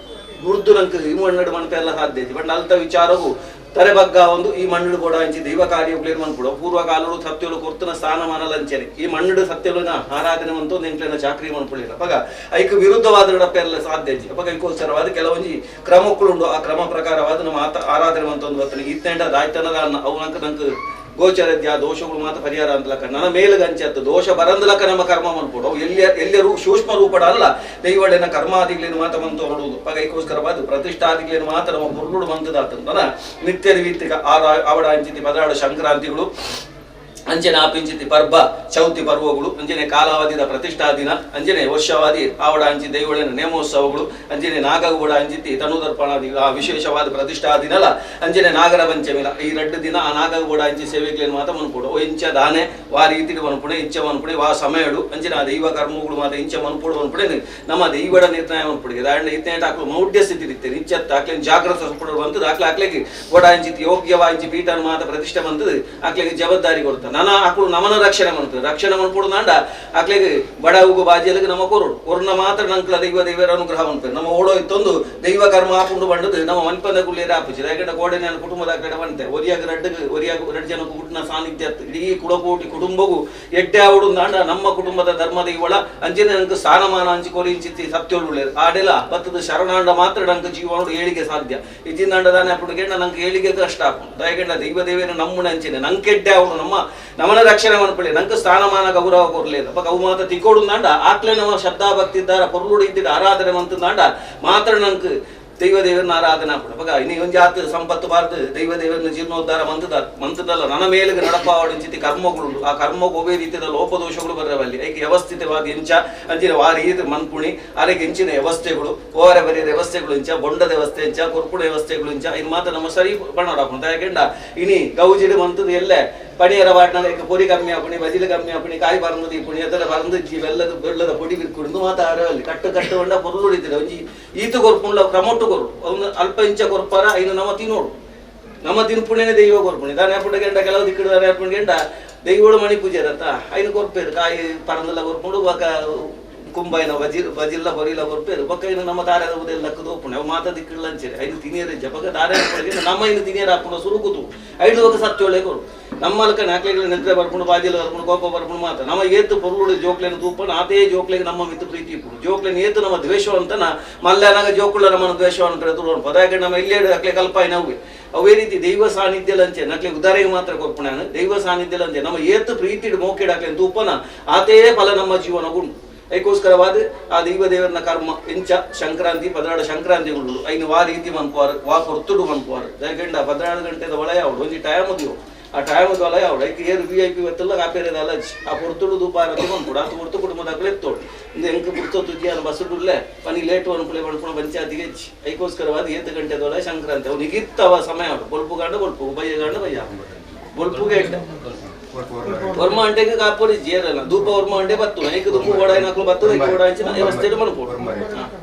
ಗುರ್ದು ನಂಗೆ ಈ ಮಣ್ಣು ಮಣಪೆಲ್ಲ ಸಾಧ್ಯ ಐತಿ ಬಟ್ ಅಲ್ತ ವಿಚಾರವು ತರೆಬಗ್ಗ ಒಂದು ಈ ಮಣ್ಣು ಬೋಡ ಅಂಚಿ ದೈವ ಕಾರ್ಯಗಳು ಮನ್ಪುಡು ಪೂರ್ವ ಕಾಲರು ಸತ್ಯಲು ಕೊರ್ತನ ಸ್ಥಾನಮಾನ ಲಂಚನೆ ಈ ಮಣ್ಣು ಸತ್ಯಲುನ ಆರಾಧನೆ ಮಂತು ಎಂಕ್ಲೆನ ಚಾಕ್ರಿ ಮನ್ಪುಳಿಲ್ಲ ಅಪಗ ಐಕ್ ವಿರುದ್ಧವಾದ ನಡಪೆಲ್ಲ ಸಾಧ್ಯ ಐತಿ ಅಪಗ ಐಕೋಸ್ಕರವಾದ ಕೆಲವೊಂಜಿ ಕ್ರಮಕ್ಕಳುಂಡು ಆ ಕ್ರಮ ಪ್ರಕಾರವಾದ ನಮ್ಮ ಆತ ಆರಾಧನೆ ಮಂತೊಂದು ಬರ್ತನೆ ಇತ್ತೆಂಟ ದಾಯ್ತನದ ಅವು ನಂಗೆ ನಂಗೆ ಗೋಚರದ್ಯ ದೋಷಗಳು ಮಾತ್ರ ಪರಿಹಾರ ಅಂತಲಕ್ಕ ನನ್ನ ಮೇಲುಗಂಚತ್ತು ದೋಷ ಬರಂದಲಕ್ಕ ನಮ್ಮ ಕರ್ಮ ಮನ್ಪುಡು ಅವು ಎಲ್ಲಿ ಎಲ್ಲರೂ ಸೂಕ್ಷ್ಮ ರೂಪಡ ಅಲ್ಲ ದೈವಳೆನ ಕರ್ಮಾದಿಗಳೇನು ಮಾತ್ರ ಮಂತು ಹೊಡುವುದು ಪಗೈಕೋಸ್ಕರವಾದ ಪ್ರತಿಷ್ಠಾದಿಗಳೇನು ಮಾತ್ರ ನಮ್ಮ ಪುರುಳುಡು ಮಂತದಾತಂತನ ನಿತ್ಯ ನಿಮಿತ್ತಿಕ ಆರ ಆವಡ ಅಂಚಿತಿ ಪದಾಡ ಸಂಕ್ರಾಂತಿಗಳು ಅಂಜನೆ ಆಪಿಂಚಿತಿ ಪರ್ಬ ಚೌತಿ ಪರ್ವಗಳು ಅಂಜನೆ ಕಾಲಾವಧಿದ ಪ್ರತಿಷ್ಠಾ ದಿನ ಅಂಜನೆ ವರ್ಷವಾದಿ ಆವಡ ಅಂಚಿ ದೈವಳಿನ ನೇಮೋತ್ಸವಗಳು ಅಂಜನೆ ನಾಗಗೌಡ ಅಂಜಿತಿ ತನುದರ್ಪಣಾದಿ ಆ ವಿಶೇಷವಾದ ಪ್ರತಿಷ್ಠಾ ದಿನಲ ಅಂಜನೆ ನಾಗರ ಪಂಚಮಿಲ ಈ ರಡ್ಡು ದಿನ ಆ ನಾಗಗೌಡ ಅಂಚಿ ಸೇವೆಗಳೇನು ಮಾತ್ರ ಮನ್ಪುಡು ಓ ಇಂಚ ದಾನೆ ವಾ ರೀತಿಡು ಮನ್ಪುಣೆ ಇಂಚ ಮನ್ಪುಣೆ ವಾ ಸಮಯಡು ಅಂಜನೆ ಆ ದೈವ ಕರ್ಮಗಳು ಮಾತ್ರ ಇಂಚ ಮನ್ಪುಡು ಮನ್ಪುಣೆ ನಮ್ಮ ದೈವಡ ನಿರ್ಣಯ ಮನ್ಪುಡಿಗೆ ದಾಂಡ ಇತ್ತೇಟ ಹಾಕ್ಲು ಮೌಢ್ಯ ಸ್ಥಿತಿ ಇತ್ತೆ ಇಂಚತ್ತ ಆಕ್ಲೇನು ಜಾಗ್ರತ ಸುಪುಡು ಬಂತದ್ದು ಆಕ್ಲೆ ಆಕ್ಲೆಗೆ ಗೋಡ ಅಂಚಿತಿ ಯೋಗ್ಯವ ಇಂಚಿ ಪೀಠ ಮಾತ್ರ ಪ್ರತಿಷ್ಠೆ ಬಂತದ್ದು ಆಕ್ಲೆಗೆ ಜವಾಬ್ದಾರಿ ಕೊಡ್ತಾರೆ ನಾನಾ ಆಕಳು ನಮನ ರಕ್ಷಣೆ ಮಾಡ್ತದೆ ರಕ್ಷಣೆ ಮನ್ಪುಡು ನಾಂಡ ಆಕ್ಲೆಗೆ ಬಡವುಗು ಬಾಜಿಯಲ್ಲಿಗೆ ನಮ್ಮ ಕೊರಡು ಕೊರನ ಮಾತ್ರ ನಂಕ್ಲ ದೈವ ದೈವರ ಅನುಗ್ರಹ ಮನ್ಪೆ ನಮ್ಮ ಓಡೋ ಇತ್ತೊಂದು ದೈವ ಕರ್ಮ ಆಪುಂಡು ಬಂಡದು ನಮ್ಮ ಮನ್ಪಂದ ಕುಳ್ಳಿಯರ ಆಪುಜಿ ಯಾಕಂದ್ರೆ ಗೋಡೆ ನಾನು ಕುಟುಂಬದ ಕಡೆ ಬಂತೆ ಒರಿಯಾಗ ರಡ್ಡಗೆ ಒರಿಯಾಗ ಎರಡು ಜನಕ್ಕೂ ಹುಟ್ಟಿನ ಸಾನ್ನಿಧ್ಯ ಇಡೀ ಕುಡಕೋಟಿ ಕುಟುಂಬಗೂ ಎಡ್ಡೆ ಆವಡು ನಾಂಡ ನಮ್ಮ ಕುಟುಂಬದ ಧರ್ಮ ದೈವಳ ಅಂಚಿನ ನಂಗೆ ಸ್ಥಾನಮಾನ ಹಂಚಿಕೊರಿ ಇಂಚಿತ್ತಿ ಸತ್ಯೋಳು ಆಡೆಲ್ಲ ಬತ್ತದ ಶರಣಾಂಡ ಮಾತ್ರ ನಂಗೆ ಜೀವನ ಏಳಿಗೆ ಸಾಧ್ಯ ಇಜ್ಜಿಂದಾಂಡ ದಾನೆ ಅಪ್ಪುಡು ನಂಗೆ ಏಳಿಗೆ ಕಷ್ಟ ಆಪುಂಡು ದಯಗಂಡ ದೈವ ದೇವೇನ ನಮ್ಮನ ಅಂಚಿನ ನಂಗೆ ಎಡ್ಡೆ ಅವಡು ನಮ್ಮ ನಮನ ರಕ್ಷಣೆ ಮನ್ಪಳಿ ನಂಗೆ ಸ್ಥಾನಮಾನ ಗೌರವ ಕೊರ್ಲಿಲ್ಲ ಅಪ್ಪ ಅವು ಮಾತ್ರ ತಿಕ್ಕೋಡು ನಾಂಡ ಆಕ್ಲೆ ನಮ್ಮ ಶ್ರದ್ಧಾ ಭಕ್ತಿ ಇದ್ದಾರ ಪೊರ್ಲುಡು ಇದ್ದಿದ್ದ ಆರಾಧನೆ ಮಂತಂದಾಂಡ ಮಾತ್ರ ನಂಗೆ ದೈವ ದೇವರನ್ನ ಆರಾಧನೆ ಆಪುಂಡು ಅಪಗ ಇನಿ ಒಂಜಿ ಆತು ಸಂಪತ್ತು ಬಾರ್ದು ದೈವ ದೇವರನ್ನ ಜೀರ್ಣೋದ್ಧಾರ ಮಂತದ ಮಂತದಲ್ಲ ನನ್ನ ಮೇಲಿಗೆ ನಡಪಾವಡಿಂಚಿತಿ ಕರ್ಮಗಳು ಆ ಕರ್ಮಕ್ಕೆ ಒಬ್ಬೇ ರೀತಿಯ ಲೋಪದೋಷಗಳು ಬರವಲ್ಲಿ ಐಕೆ ವ್ಯವಸ್ಥಿತವಾದ ಇಂಚ ಅಂಚಿನ ಆ ರೀತಿ ಮನ್ಪುಣಿ ಆರೆಗೆ ಇಂಚಿನ ವ್ಯವಸ್ಥೆಗಳು ಓರೆ ಬರೆಯ ವ್ಯವಸ್ಥೆಗಳು ಇಂಚ ಬೊಂಡದ ವ್ಯವಸ್ಥೆ ಇಂಚ ಕೊರ್ಪುಡ ವ್ಯವಸ್ಥೆಗಳು ಇಂಚ ಇನ್ನು ಮಾತ್ರ ನಮ್ಮ ಸರಿ ಬಣ್ಣೋಡಾಪುಂಡು ಯಾಕೆಂಡ ಇನಿ ಗೌಜಿಡು ಮಂತದ ಎಲ್ಲೆ ಪಣಿಯರ ವಾಟ್ನಾಗ ಈಗ ಪೊರಿ ಕಮ್ಮಿ ಆಪುಣಿ ಬಜಿಲು ಕಮ್ಮಿ ಆಪುಣಿ ಕಾಯಿ ಬರಂದು ದೀಪುಣಿ ಅದರ ಬರಂದು ಜಿ ಬೆಲ್ಲದ ಬೆಲ್ಲದ ಪೊಡಿ ಬಿರ್ಕುಂಡು ಮಾತಾಡಲ್ಲಿ ಕಟ್ಟು ಕಟ್ಟು ಹೊಂಡ ಪೊರ್ಲುಡಿತಿರ ಒಂಜಿ ಈತು ಕೊರ್ಪುಂಡ್ಲ ಕ್ರಮೊಟ್ಟು ಕೊರು ಅವನು ಅಲ್ಪ ಇಂಚ ಕೊರ್ಪಾರ ಐನು ನಮ ತಿನ್ನೋಡು ನಮ್ಮ ತಿನ್ಪುಣೆನೆ ದೈವ ಕೊರ್ಪುಣಿ ದಾನೆ ಅಪ್ಪುಂಡ ಗೆಂಡ ಕೆಲವು ದಿಕ್ಕಡು ದಾನೆ ಅಪ್ಪುಂಡ ಗೆಂಡ ದೈವೋಳು ಮಣಿ ಪೂಜೆ ರತ್ತ ಐನು ಕೊರ್ಪೇರು ಕಾಯಿ ಪರಂದೆಲ್ಲ ಕೊರ್ಪುಂಡು ಬೊಕ ಕುಂಬಾಯಿನ ಬಜಿಲ್ ಬಜಿಲ್ಲ ಬೊರಿಲ ಕೊರ್ಪೇರು ಬೊಕ ಇನ್ನು ನಮ್ಮ ದಾರೆ ಉದೆಲ್ಲಕ್ಕ ದೋಪುಣೆ ಅವು ಮಾತ ದಿಕ್ಕಡ್ಲ ಅಂಚೇರಿ ಐನು ತಿನಿಯರೆ ಜಪಕ ದಾರೆ ನಮ್ಮ ಇನ್ನು ತಿನಿಯರ ಹಾಕೊಂಡು ಸುರುಕುತು ಐದು ಬೊಕ ಸತ್ಯೋಳೆ ಕೊರು ನಮ್ಮಲ್ಕ ನಾಕ್ಲೆಗಳು ನಿದ್ರೆ ಬರ್ಕೊಂಡು ಬಾಜಿಲ ಬರ್ಕೊಂಡು ಕೋಪ ಬರ್ಕೊಂಡು ಮಾತ ನಮ್ಮ ಏತು ಪೊರ್ಲುಡು ಜೋಕ್ಲೇನು ತೂಪನ ಆತೇ ಜೋಕ್ಲೆಗೆ ನಮ್ಮ ಮಿತ್ತು ಪ್ರೀತಿ ಇಪ್ಪುಡು ಜೋಕ್ಲೇನು ಏತು ನಮ್ಮ ದ್ವೇಷ ಅಂತನ ಮಲ್ಯಾನಾಗ ಜೋಕುಳ ನಮ್ಮನ್ನು ದ್ವೇಷ ಅಂತ ತುಳು ಪದಾಗ ನಮ್ಮ ಇಲ್ಲೇ ಅಕ್ಲೆ ಕಲ್ಪಾಯಿ ನಾವು ಅವೇ ರೀತಿ ದೈವ ಸಾನ್ನಿಧ್ಯ ಲಂಚೆ ನಕ್ಲೆ ಉದಾರಿಗೆ ಮಾತ್ರ ಕೊರ್ಪುಣ ದೈವ ಸಾನ್ನಿಧ್ಯ ಲಂಚೆ ನಮ್ಮ ಏತು ಪ್ರೀತಿಡು ಮೋಕಿಡ ಅಕ್ಲೆ ತೂಪನ ಆತೇ ಫಲ ನಮ್ಮ ಜೀವನ ಗುಂಡು ಅದಕ್ಕೋಸ್ಕರವಾದ ಆ ದೈವ ದೇವರನ ಕರ್ಮ ಇಂಚ ಸಂಕ್ರಾಂತಿ ಪದ್ರಾಡು ಸಂಕ್ರಾಂತಿಗಳು ಐನು ವಾ ರೀತಿ ಮನ್ಪುವಾರು ವಾ ಕೊರ್ತುಡು ಮನ್ಪುವಾರು ದಯಗಂಡ 14 ಗಂಟೆದ ಒಳಯ ಅವಳು ಒಂಜಿ ಟೈಮ್ ಉದಿಯೋ ಆ ಟೈಮ್ ಒಳಯ ಅವಳು ಐಕ್ ಏರು ವಿ I P ಒತ್ತಲ್ಲ ಕಾಪೇರದ ಅಲಜ್ ಆ ಪೊರ್ತುಡು ದೂಪಾರತಿ ಮನ್ಪುಡು ಆತ ಹೊರ್ತು ಕುಟುಂಬದ ಎತ್ತೋಡು ಇಂದು ಎಂಕ್ ಪುರ್ತೊ ತುಜಿಯಾನ ಬಸ್ಸುಡುಲ್ಲೆ ಪನಿ ಲೇಟು ಅನ್ಪುಳೆ ಪಡ್ಪುಣ ಪಂಚಾಯತಿಗೆ ಹೆಚ್ಚಿ ಐಕೋಸ್ಕರವಾದ ಏತು ಗಂಟೆದೊಳ ಸಂಕ್ರಾಂತಿ ಅವು ನಿಗಿತ್ತವ ಸಮಯ ಅವಳು ಬೊಲ್ಪು ಗಂಡ ಬೊಲ್ಪು ಬಯ್ಯ ಗಂಡ ಬಯ್ಯ ಬೊಲ್ಪುಗೆ ವರ್ಮ ಅಂಟೆಗೆ ಕಾಪುರಿ ಜೇರಲ್ಲ ಧೂಪ ವರ್ಮ ಅಂಟೆ ಬತ್ತು ಐಕ್ ದುಪ್ಪು ಓಡ ನಾಲ್ಕು ಬತ್ತು ಐಕ್ ಓಡ ಅಂಚಿನ ವ್ಯವಸ್ಥೆ ಮನ್ಪೋಡು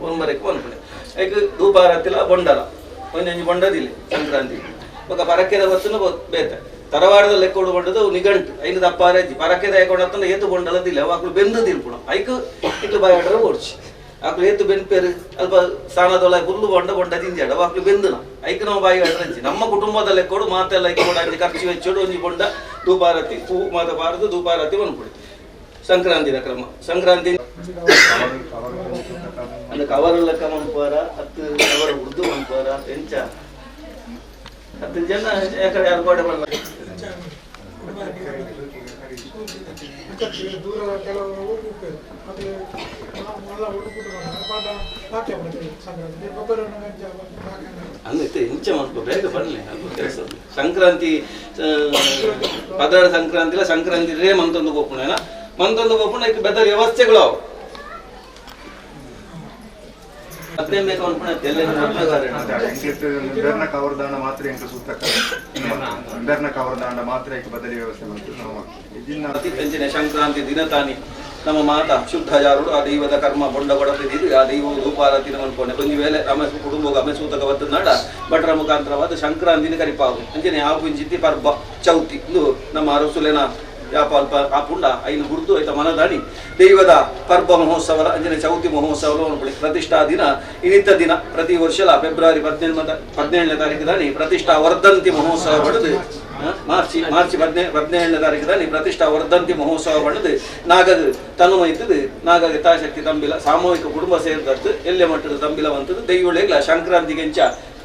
ಒರ್ಮರೆಕ್ ಮನ್ಪುಣೆ ಐಕ್ ಧೂಪಾರತ್ತಿಲ ಬೊಂಡಲ ಒಂಜೊಂಜಿ ಬೊಂಡದಿಲ್ಲ ಸಂಕ್ರಾಂತಿ ಬೊಕ ಪರಕೆದ ಬತ್ತುನ ಬೇತೆ ತರವಾಡದ ಲೆಕ್ಕೋಡು ಬೊಂಡದು ನಿಗಂಟು ಐನು ದಪ್ಪಾರಜ್ಜಿ ಪರಕೆದ ಏಕೊಂಡತ್ತಂದ್ರೆ ಏತು ಬೊಂಡಲದಿಲ್ಲ ಅವು ಆಕಳು ಬೆಂದದಿಲ್ಪುಣ ಐಕ್ ಇಟ್ಲು ಬಾಯಾಡ್ರೆ ಓಡ್ಚಿ ಆಕಳು ಏತು ಬೆನ್ಪೇರು ಅಲ್ಪ ಸ್ನಾನದೊಳ ಹುಲ್ಲು ಬೊಂಡ ಬೊಂಡ ದಿಂಜಾಡ ಅವು ಆಕಳು ಬೆಂದುನ ಐಕ್ ನಾವು ಬಾಯಿ ಅಡ್ರಂಚಿ ನಮ್ಮ ಕುಟುಂಬದ ಲೆಕ್ಕೋಡು ಮಾತೆಲ್ಲ ಐಕ್ ಬೊಂಡ ಅಂಜಿ ಖರ್ಚು ವೆಚ್ಚೋಡು ಒಂಜಿ ಬೊಂಡ ಧೂಪಾರತಿ ಹೂ ಮಾತ ಬಾರದು ಧೂಪಾರತಿ ಮನ್ಪುಡಿ ಸಂಕ್ರಾಂತಿದ ಕ್ರಮ ಸಂಕ್ರಾಂತಿ ಅಂದ್ರೆ ಕವರ್ ಲೆಕ್ಕ ಮನ್ಪುವಾರ ಹತ್ತು ಕವರ್ ಉರ್ದು ಮನ್ಪುವಾರ ಎಂಚ ಹತ್ತು ಜನ ಯಾಕಡೆ ಯಾರು ಗೋಡೆ ಬಲ್ಲ ಅಂದ್ರೆ ಇಂಚ ಮನ್ಪು ಬೇಗ ಬರಲಿ ಅಲ್ಪ ಕೆಲಸ ಸಂಕ್ರಾಂತಿ ಪದಾರ್ಥ ಸಂಕ್ರಾಂತಿಲ ಸಂಕ್ರಾಂತಿ ರೇ ಮಂತೊಂದು ಗೋಪುಣ ಮಂತೊಂದು ಗೋಪುಣ ಬೆದರ್ ವ್ಯವಸ್ಥೆಗಳು ಅವು ಬೆರ್ನ ಕವರ್ದಾಂಡ ಮಾತ್ರ ಎಂಕ ಸೂತಕ ಬೆರ್ನ ಕವರ್ದಾಂಡ ಮಾತ್ರ ಏಕ ಬದಲಿ ವ್ಯವಸ್ಥೆ ಇದಿನ್ನ ಅಂಚಿನ ಸಂಕ್ರಾಂತಿ ದಿನ ತಾನಿ ನಮ್ಮ ಮಾತಾ ಶುದ್ಧ ಜಾರುಡು ಆ ದೈವದ ಕರ್ಮ ಬೊಂಡ ಕೊಡತಿದ್ದು ಆ ದೈವ ರೂಪಾರತಿನ ಮನ್ಪೊಂಡೆ ಒಂಜಿ ವೇಳೆ ಅಮೆ ಕುಟುಂಬ ಅಮೆ ಸೂತಕ ಬತ್ತನಾಡ ಭಟ್ರ ಮುಖಾಂತರವಾದ ಸಂಕ್ರಾಂತಿನ ಕರಿಪಾವು. ಅಂಚನೆ ಆ ಪುಂಚಿತಿ ಪರ್ಬ ಚೌತಿ ಇಂದು ನಮ್ಮ ಅರಸುಲೆನ ಯಾಪ ಅಲ್ಪ ಆಪುಂಡ ಐನು ಗುರ್ದು ಐತ ಮನದಾಡಿ ದೈವದ ಪರ್ಬ ಮಹೋತ್ಸವದ ಅಂಜನೆ ಚೌತಿ ಮಹೋತ್ಸವ ಪ್ರತಿಷ್ಠಾ ದಿನ ಇನಿತ ದಿನ ಪ್ರತಿ ವರ್ಷಲ ಫೆಬ್ರವರಿ 17ನೇ ತಾರೀಕು ದಾನಿ ಪ್ರತಿಷ್ಠಾ ವರ್ಧಂತಿ ಮಹೋತ್ಸವ ಪಡೆದು ಮಾರ್ಚ್ ಮಾರ್ಚ್ 17ನೇ ತಾರೀಕು ದಾನಿ ಪ್ರತಿಷ್ಠಾ ವರ್ಧಂತಿ ಮಹೋತ್ಸವ ಪಡೆದು ನಾಗಗ್ ತನು ಮೈತದು ನಾಗಗೆ ತಾಶಕ್ತಿ ತಂಬಿಲ ಸಾಮೂಹಿಕ ಕುಟುಂಬ ಸೇರಿದತ್ತು ಎಲ್ಲೆ ಮಟ್ಟದ ತಂಬಿಲ ಬಂತದ್ದು ದೈವೊಳೆಗ್ಲ ಸಂಕ್ರಾಂತಿಗೆಂಚ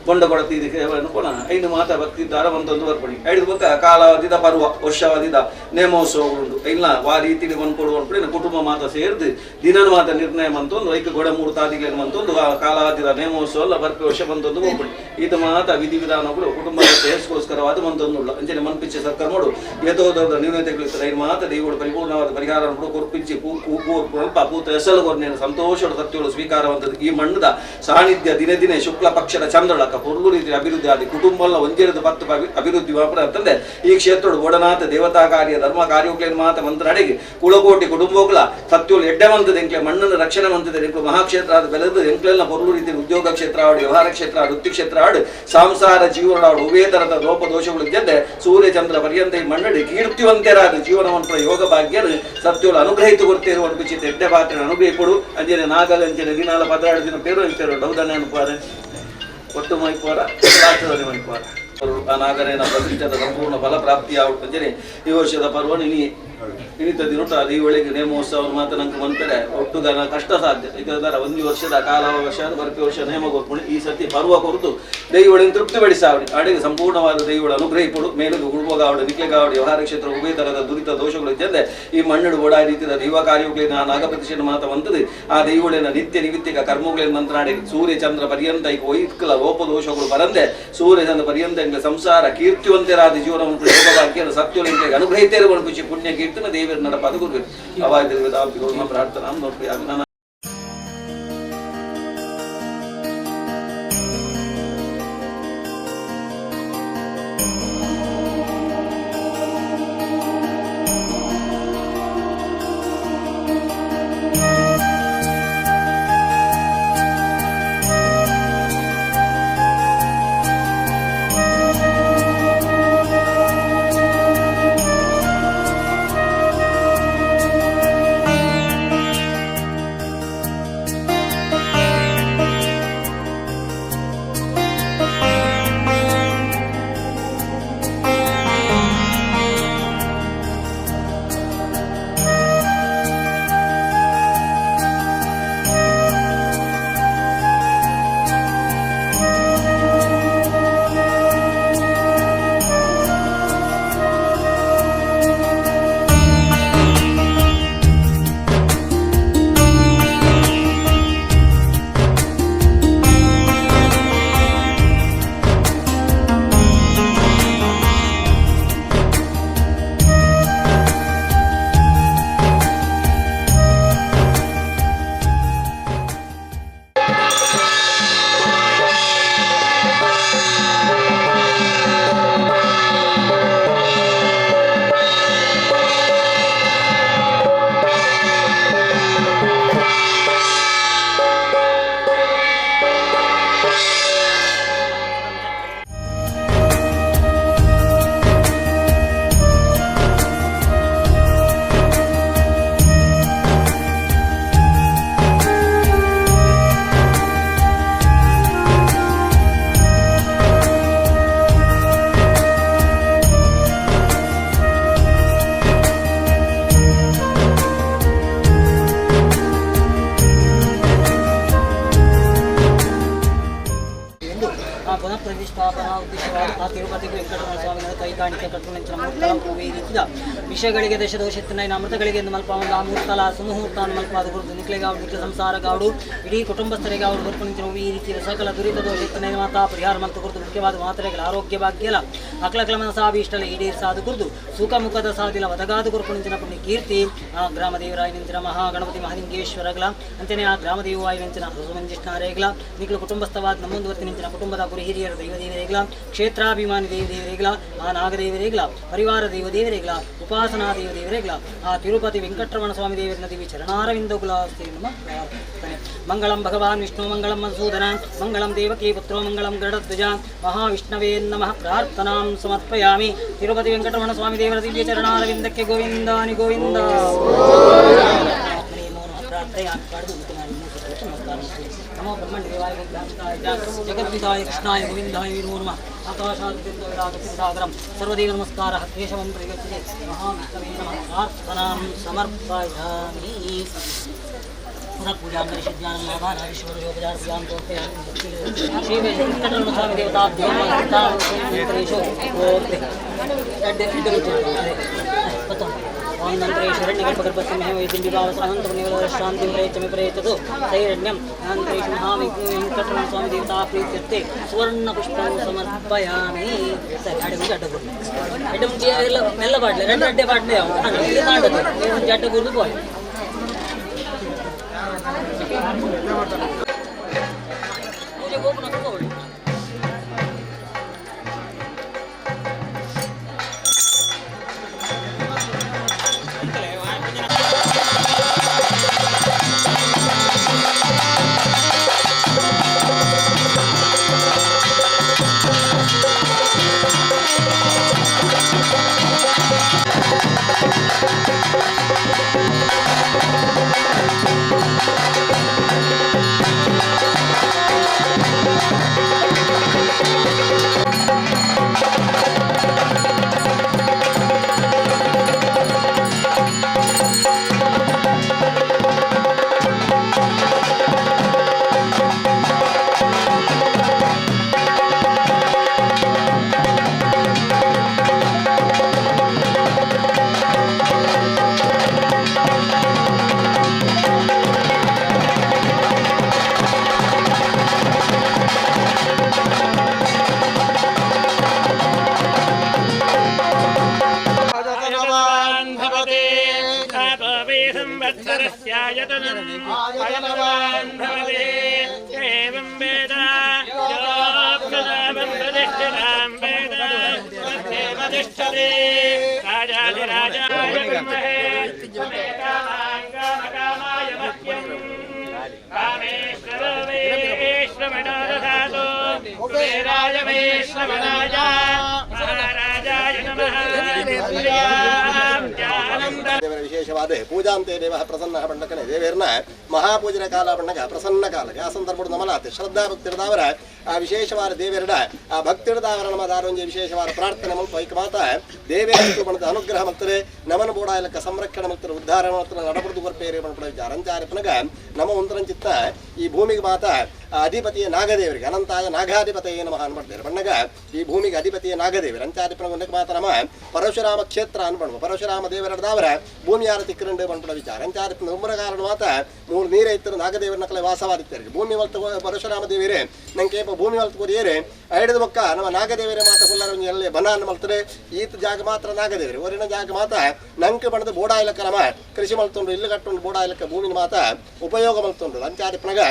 ಬೊಂಡ ಕೊಡತಿ ಇದಕ್ಕೆ ಪೋಣ ಐನು ಮಾತ ಭಕ್ತಿ ದಾರ ಒಂದೊಂದು ಬರ್ಪಣಿ ಐದು ಬೊಕ್ಕ ಕಾಲಾವಧಿದ ಪರ್ವ ವರ್ಷಾವಧಿದ ನೇಮೋತ್ಸವ ಉಂಡು ಇಲ್ಲ ವಾ ರೀತಿಗೆ ಕೊಡುವ ಅನ್ಪಡಿ ಕುಟುಂಬ ಮಾತ ಸೇರ್ದು ದಿನನ ಮಾತ ನಿರ್ಣಯ ಮಂತೊಂದು ಐಕ ಗೊಡ ಮೂರು ತಾದಿಗಳೇನು ಮಂತೊಂದು ಆ ಕಾಲಾವಧಿದ ನೇಮೋತ್ಸವ ಎಲ್ಲ ಬರ್ಪಿ ವರ್ಷ ಬಂತೊಂದು ಹೋಗ್ಬಿಡಿ ಈತ ಮಾತ ವಿಧಿ ವಿಧಾನಗಳು ಕುಟುಂಬದ ಶ್ರೇಯಸ್ಗೋಸ್ಕರವಾದ ಮಂತೊಂದುಳ್ಳ ಅಂಚನೆ ಮನ್ಪಿಚ್ಚೆ ಸರ್ಕಾರ ಮಾಡು ಏತೋದರದ ನ್ಯೂನತೆಗಳು ಐನು ಮಾತ ದೈವಗಳು ಪರಿಪೂರ್ಣವಾದ ಪರಿಹಾರ ಕೊರ್ಪಿಂಚಿ ಪೂ ಪೂ ಪೂ ಪೂತ ಎಸಲು ಕೊರ್ನೇನು ಸಂತೋಷ ಸತ್ಯಗಳು ಸ್ವೀಕಾರವಂತದ್ದು ಈ ಮಣ್ಣದ ಸಾನ್ನಿಧ್ಯ ದಿನೇ ದಿನೇ ಶುಕ್ಲ ಪಕ್ಷದ ಚಂದ್ರಳಕ ಪೊರ್ಲು ರೀತಿ ಅಭಿವೃದ್ಧಿ ಆದಿ ಕುಟುಂಬಲ್ಲ ಒಂಜೇರದ ಪತ್ತು ಅಭಿವೃದ್ಧಿ ಮಾತ್ರ ಅಂತಂದೆ ಈ ಕ್ಷೇತ್ರದ ಒಡನಾಥ ದೇವತಾ ಕಾರ್ಯ ಧರ್ಮ ಕಾರ್ಯಗಳೇನು ಮಾತ ಮಂತ್ರ ಅಡಿಗೆ ಕುಲಕೋಟಿ ಕುಟುಂಬಗಳ ಸತ್ಯಗಳು ಎಡ್ಡೆ ಮಂತದ ಎಂಕ್ಲೆ ಮಣ್ಣನ್ನು ರಕ್ಷಣೆ ಮಂತದೆ ಎಂಕ್ಲು ಮಹಾಕ್ಷೇತ್ರ ಆದ ಬೆಳೆದು ಎಂಕ್ಲೆಲ್ಲ ಪೊರ್ಲು ರೀತಿ ಉದ್ಯೋಗ ಕ್ಷೇತ್ರ ಆಡು ವ್ಯವಹಾರ ಕ್ಷೇತ್ರ ವೃತ್ತಿ ಕ್ಷೇತ್ರ ಆಡು ಸಂಸಾರ ಜೀವನ ಆಡು ಉಭಯ ತರದ ಲೋಪ ದೋಷಗಳು ಇದ್ದಂತೆ ಸೂರ್ಯ ಚಂದ್ರ ಪರ್ಯಂತ ಈ ಮಣ್ಣಡಿ ಕೀರ್ತಿವಂತರಾದ ಜೀವನವನ್ನು ಯೋಗ ಭಾಗ್ಯನು ಸತ್ಯಗಳು ಅನುಗ್ರಹಿತ ಕೊಡ್ತಿರುವ ಅನ್ಪಿಚಿತ ಎಡ್ಡೆ ಪಾತ್ರ ಅನುಗ್ರಹಿಪಡು ಅಂಜನೆ ನಾಗಲಂಚನೆ ದಿನಾಲ 16 ದಿನ ಪೇರು ಅಂಚೇರು ಡೌದನೆ ಅನುಪಾರೆ ಒಟ್ಟು ಮೈಪೋರ ಮೈಪೋರ ಆ ನಾಗರೇನ ಪ್ರತಿಷ್ಠಾದ ಸಂಪೂರ್ಣ ಫಲ ಪ್ರಾಪ್ತಿಯಾಗುತ್ತಂಜನೆ ಈ ವರ್ಷದ ಪರ್ವ ಇನಿ ಇನಿತ ದಿನಟ ದೀವಳಿಗೆ ನೇಮೋತ್ಸವ ಮಾತ್ರ ನಂಗೆ ಮಂತಾರೆ ಒಟ್ಟುಗನ ಕಷ್ಟ ಸಾಧ್ಯ ಇದರ ಒಂದು ವರ್ಷದ ಕಾಲಾವಕಾಶ ಬರ್ಪಿ ವರ್ಷ ನೇಮ ಕೊಟ್ಕೊಂಡು ಈ ಸತಿ ಪರ್ವ ಕೊರತು ದೈವಳಿನ ತೃಪ್ತಿಪಡಿಸಾವಳಿ ಅಡಿಗೆ ಸಂಪೂರ್ಣವಾದ ದೈವಳ ಅನುಗ್ರಹಿಪಡು ಮೇಲುಗು ಗುಡ್ಬೋಗಾವಡು ನಿಕ್ಲೆಗಾವಡು ವ್ಯವಹಾರ ಕ್ಷೇತ್ರ ಉಭಯ ತರದ ದುರಿತ ದೋಷಗಳು ಇದ್ದಂತೆ ಈ ಮಣ್ಣು ಓಡಾ ರೀತಿಯ ದೈವ ಕಾರ್ಯಗಳಿನ ಆ ನಾಗಪ್ರತಿಷ್ಠೆ ಮಾತ ಬಂತದೆ ಆ ದೈವಳಿನ ನಿತ್ಯ ನಿಮಿತ್ತಿಕ ಕರ್ಮಗಳಿನ ಮಂತ್ರಾಡಿ ಸೂರ್ಯ ಚಂದ್ರ ಪರ್ಯಂತ ಈಗ ವೈಕಲ ಲೋಪದೋಷಗಳು ಬರಂದೆ ಸೂರ್ಯ ಚಂದ್ರ ಪರ್ಯಂತ ಎಂಗ್ಲ ಸಂಸಾರ ಕೀರ್ತಿವಂತರಾದ ಜೀವನವನ್ನು ಯೋಗ ಭಾಗ್ಯನ ಸತ್ಯಗಳಿಗೆ ಅನುಗ್ರಹಿತೇರು ಖುಷಿ ಪುಣ್ಯ ಕೀರ್ತನ ದೇವರ ನಡಪಾದ ಗುರು ಅವಾಗ ಪ್ರಾರ್ಥನಾ ನೋಡ್ರಿ. ಪ್ರತಿಷ್ಠಾಪನಾ ಉದ್ದೇಶವಾದ ಆ ತಿರುಪತಿ ವೆಂಕಟರಮಣ ಸ್ವಾಮಿಗಳ ಕೈಕಾಣಿಕೆ ಕಟ್ಟುನಂಚಿನ ಮೂರ್ತಲ ಈ ರೀತಿಯ ವಿಷಯಗಳಿಗೆ ದಶದೋಷ ಅಮೃತಗಳಿಗೆ ಎಂದು ಮಲ್ಪ ಒಂದು ಆ ಮೂರ್ತಲ ಸುಮುಹೂರ್ತ ಮಲ್ಪಾದ ಗುರುತು ನಿಕ್ಲೆಗಾವಡು ನಿಕ್ಲ ಸಂಸಾರಗಾವಡು ಇಡೀ ಕುಟುಂಬಸ್ಥರಿಗೆ ಅವರು ಬರ್ಪುನಂಚಿನ ಈ ರೀತಿಯ ಸಕಲ ದುರಿತ ದೋಷ ಮಾತಾ ಪರಿಹಾರ ಮಲ್ತು ಕುರಿತು ಮುಖ್ಯವಾದ ಮಾತ್ರೆಗಳ ಆರೋಗ್ಯ ಭಾಗ್ಯಲ ಅಕ್ಲಕ್ಲ ಮನಸಾಭೀಷ್ಟಲ ಈಡೇರ್ ಸಾಧು ಕುರಿತು ಸುಖ ಮುಖದ ಸಾಧಿಲ ಒದಗಾದ ಗುರುಪುನಂಚಿನ ಪುಣ್ಯ ಕೀರ್ತಿ ಆ ಗ್ರಾಮದೇವರಾಯನಂಚಿನ ಮಹಾಗಣಪತಿ ಮಹಾಲಿಂಗೇಶ್ವರಗಳ ಅಂತೆಯೇ ಆ ಗ್ರಾಮದೇವಾಯನಂಚಿನ ಸುಮಂಜಿಷ್ಣಾರೇಗಳ ನಿಕ್ಲು ಕುಟುಂಬಸ್ಥವಾದ ನಮ್ಮೊಂದು ಕುಟುಂಬದ ಗುರು ಹಿರಿಯರ ದೈವದೇವರೇಗಳ ಕ್ಷೇತ್ರಾಭಿಮಾನಿ ದೇವದೇವರೇಗಳ ಆ ನಾಗದೇವರೇಗಳ ಪರಿವಾರ ದೇವದೇವರೇಗಳ ಉಪಾಸನಾ ದೇವದೇವರೇಗಳ ಆ ತಿರುಪತಿ ವೆಂಕಟರಮಣ ಸ್ವಾಮಿ ದೇವರ ದಿವ್ಯ ಚರಣಾರವಿಂದಗುಲ ನಮ್ಮ ಪ್ರಾರ್ಥನೆ. ಮಂಗಳಂ ಭಗವಾನ್ ವಿಷ್ಣು ಮಂಗಳಂ ಮಧುಸೂದನ ಮಂಗಳಂ ದೇವಕೀ ಪುತ್ರೋ ಮಂಗಳಂ ಗರುಡಧ್ವಜ ಮಹಾವಿಷ್ಣವೇ ನಮಃ ಪ್ರಾರ್ಥನಾಂ ಸಮರ್ಪಯಾಮಿ. ತಿರುಪತಿ ವೆಂಕಟರಮಣ ಸ್ವಾಮಿ ದೇವರ ದಿವ್ಯ ಚರಣಾರವಿಂದಕ್ಕೆ ಗೋವಿಂದಾನಿ ಗೋವಿಂದ ಪ್ರಾರ್ಥಯಾಮಿ. ನಮೋ ಬ್ರಹ್ಮಣ್ಯ ಜಗದ್ವಿದಾಯ ಕೃಷ್ಣಾಯ ಗೋವಿಂದಾಯ ನಮೋ ನಮಃ. ಆಕಾಶಾದಿತ್ಯಸಾಗರಂ ಸರ್ವದೇವ ನಮಸ್ಕಾರ ಕೇಶವಂ ಪ್ರಯಚ್ಛತೆ ಮಹಾವಿಷ್ಣವೇ ನಮಃ ಪ್ರಾರ್ಥನಾಂ ಸಮರ್ಪಯಾಮಿ. ಪುನಃ ಪೂಜಾಂ ಕರಿಷ್ಯಾಮಿ ಮಹಾನಾರೀಶ್ವರೋಪಚಾರ ಪೂಜಾಂ ಸಮರ್ಪಯಾಮಿ. ಶ್ರೀ ವೆಂಕಟರಮಣ ಸ್ವಾಮಿ ದೇವತಾಭ್ಯೋ ನಮಃ. ಓಂ ನಂತರೇಶ್ವರಣ್ಯಗರ್ಭಗರ್ಭಸಿಂಹೇ ಶಾಂತಿಂ ಪ್ರಯಚತು ಸೈರಣ್ಯಂ ಅನಂತರೇಶು ಮಹಾವೆಂಕಟರಮಣ ಸ್ವಾಮಿ ದೇವತಾ ಪ್ರೀತ್ಯರ್ಥೆ ಸುವರ್ಣ ಪುಷ್ಪಂ ಸಮರ್ಪಯಾಮಿ. ಸರಿ ಅಡ್ಡ ಮುಂಚೆ ಅಡ್ಡ ಗುರು ಅಡ್ಡ ಮುಂಚೆ ಎಲ್ಲ ಮೆಲ್ಲ ಬಾಡ್ಲೆ రెండు ಅಡ್ಡೆ ಬಾಡ್ಲೆ ಒಂಜಿ ಅಡ್ಡ ಗುರುದು ಪೋಯ್ ಪೂಜೆ ಗೋಪುರ ತಗೊಳ್ಳಿ. ದೇವರ ವಿಶೇಷವಾದ ಪೂಜಾಂತೆ ದೇವ ಪ್ರಸನ್ನ ಪಂಡಕನೆ ದೇವೇರ್ನ ಮಹಾಪೂಜನ ಕಾಲ ಪಂಡಕ ಪ್ರಸನ್ನ ಕಾಲ ಆ ಸಂದರ್ಭ ನಮಲಾತೆ ಶ್ರದ್ಧಾ ಭಕ್ತಿರ್ದಾವರ ಆ ವಿಶೇಷವಾದ ದೇವೇರ್ಡ ಆ ಭಕ್ತಿರ್ದಾವರ ನಮ್ಮ ದಾರೊಂಜಿ ವಿಶೇಷವಾದ ಪ್ರಾರ್ಥನೆ ಮಲ್ಪ ಐಕ ಮಾತ ದೇವೇರ ಬಣದ ಅನುಗ್ರಹ ಮಲ್ತರೆ ನಮನ ಬೋಡಾಯಲಕ್ಕ ಸಂರಕ್ಷಣೆ ಮಲ್ತರೆ ಉದ್ಧಾರ ಮಲ್ತರೆ ನಡಬುರ್ದು ಬರ್ಪೇರೆ ಪಣಪಡ ವಿಚಾರ ಅಂಚಾರ ಪನಗ ನಮ ಒಂದರಂಚಿತ್ತ ಈ ಭೂಮಿಗೆ ಮಾತ ಅಧಿಪತಿಯ ನಾಗದೇವರಿಗೆ ಅನಂತಾಯ ನಾಗಾಧಿಪತಿಯೇ ನಮಃ ಅನ್ಬಡ್ತಾರೆ ಬಣ್ಣಗ ಈ ಭೂಮಿಗೆ ಅಧಿಪತಿಯ ನಾಗದೇವರು ಅಂಚಾಧಿಪನ ಮಾತ ನಮ ಪರಶುರಾಮ ಕ್ಷೇತ್ರ ಅನ್ಬಣ್ಣ ಪರಶುರಾಮ ದೇವರದಾವರ ಭೂಮಿಯಾರ ತಿಕ್ಕರಂಡು ಬಂಡ್ಪಡ ವಿಚಾರ ಅಂಚಾಧಿಪನ ಉಮ್ಮರ ಕಾರಣ ಮಾತ ಮೂರು ನೀರೇ ಇತ್ತರು ನಾಗದೇವರ ನಕಲೆ ವಾಸವಾದಿತ್ತಾರೆ ಭೂಮಿ ವಲ್ತ ಪರಶುರಾಮ ದೇವರೇ ನಂಗೆ ಭೂಮಿ ವಲ್ತ ಕೊರಿಯೇರೆ ಐಡದ ಬೊಕ್ಕ ನಮ್ಮ ನಾಗದೇವರೇ ಮಾತ ಕುಲ್ಲರ ಎಲ್ಲ ಬನ ಅನ್ನ ಮಲ್ತರೆ ಈತ ಜಾಗ ಮಾತ್ರ ನಾಗದೇವರೇ ಒರಿನ ಜಾಗ ಮಾತ ನಂಗೆ ಬಣ್ಣದ ಬೋಡಾಯಿಲಕ್ಕ ನಮ ಕೃಷಿ ಮಲ್ತುಂಡು ಇಲ್ಲು ಕಟ್ಟುಂಡು ಬೋಡಾಯಿಲಕ್ಕ ಭೂಮಿನ ಮಾತ ಉಪಯೋಗ ಮಲ್ತುಂಡು ಅಂಚಾಧಿಪನಗ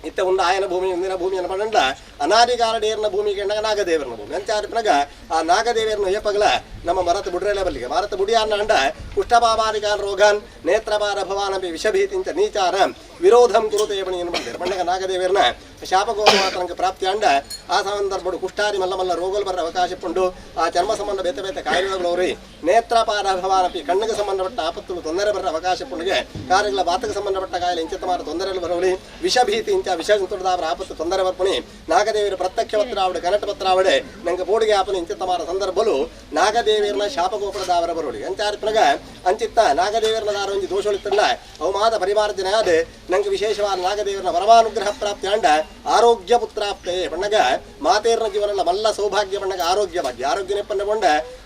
ಇತ್ತ ಒಂದು ಆಯನ ಭೂಮಿ ಒಂದಿನ ಭೂಮಿಯನ್ನು ಪಂಡ ಅನಾದಿಕಾಲ ಡೇರ್ನ ಭೂಮಿಗೆ ನಾಗದೇವರನ ಭೂಮಿ ಅಂಚಾರಿಪನಗ ಆ ನಾಗದೇವರನ್ನು ಏಪಗಲ ನಮ್ಮ ಮರತ ಬುಡ್ರೇಲೆ ಬಲ್ಲಿಗೆ ಭಾರತ ಬುಡಿಯಾರ್ನ ಅಂಡ ಕುಷ್ಠಪಾಪಾದಿಕಾನ್ ರೋಗಾನ್ ನೇತ್ರಪಾರ ಭವಾನಪಿ ವಿಷಭೀತಿಂಚ ನೀಚಾರ ವಿರೋಧಂ ಕುರುತೆ ಬಣಿಯನ್ನು ಬಂದಿರು ಪಂಡಗ ನಾಗದೇವರನ ಶಾಪಗೋಮಾತನಕ್ಕೆ ಪ್ರಾಪ್ತಿ ಅಂಡ ಆ ಸಂದರ್ಭಡು ಕುಷ್ಠಾರಿ ಮಲ್ಲ ಮಲ್ಲ ರೋಗలు ಬರ ಅವಕಾಶ ಪುಂಡು ಆ ಚರ್ಮ ಸಂಬಂಧ ಬೇತೆ ಬೇತೆ ಕಾಯಿಲೆಗಳವ್ರಿ ನೇತ್ರಪಾರ ಭವಾನಪಿ ಕಣ್ಣಿಗೆ ಸಂಬಂಧಪಟ್ಟ ಆಪತ್ತು ತೊಂದರೆ ಬರ ಅವಕಾಶ ಪುಂಡಿಗೆ ಕಾರ್ಯಗಳ ಬಾತಕ್ಕೆ ಸಂಬಂಧಪಟ್ಟ ಕಾಯಿಲೆ ಇಂಚಿತ ಮಾರ ತೊಂದರೆಗಳು ಬರವಲಿ ವಿಷಭೀತಿ ಇಂಚ ವಿಷ ತುರ್ದಾವರ ಆಪತ್ತು ತೊಂದರೆ ಬರ್ಪಣಿ ನಾಗದೇವರ ಪ್ರತ್ಯಕ್ಷ ಪತ್ರಾವಡೆ ಕನಟ ಪತ್ರಾವಡೆ ನಂಗೆ ಬೋಡಿಗೆ ಆಪನ ಇಂಚಿತ ಮಾರ ಸಂದರ್ಭಲು ನಾಗದೇವ ನಾಗದೇವಿಯರ್ನ ಶಾಪಗೋಪುರದಾವರ ಬರೋಳಿ ಅಂಚಾರ್ಪಣಗ ಅಂಚಿತ್ತ ನಾಗದೇವರನ ದಾರ ಒಂಜಿ ದೋಷೊಳಿತ್ತಲ್ಲ ಅವು ಮಾತ ಪರಿಮಾರ್ಜನೆ ಆದ ನಂಗೆ ವಿಶೇಷವಾದ ನಾಗದೇವರನ ಪರಮಾನುಗ್ರಹ ಪ್ರಾಪ್ತಿ ಅಂಡ ಆರೋಗ್ಯ ಪುತ್ರಾಪ್ತೆ ಪಣ್ಣಗ ಮಾತೇರ್ನ ಜೀವನಲ್ಲ ಮಲ್ಲ ಸೌಭಾಗ್ಯ ಪಣ್ಣಗ ಆರೋಗ್ಯ ಭಾಗ್ಯ ಆರೋಗ್ಯ ನೆಪ್ಪನ್ನ ಕೊಂಡ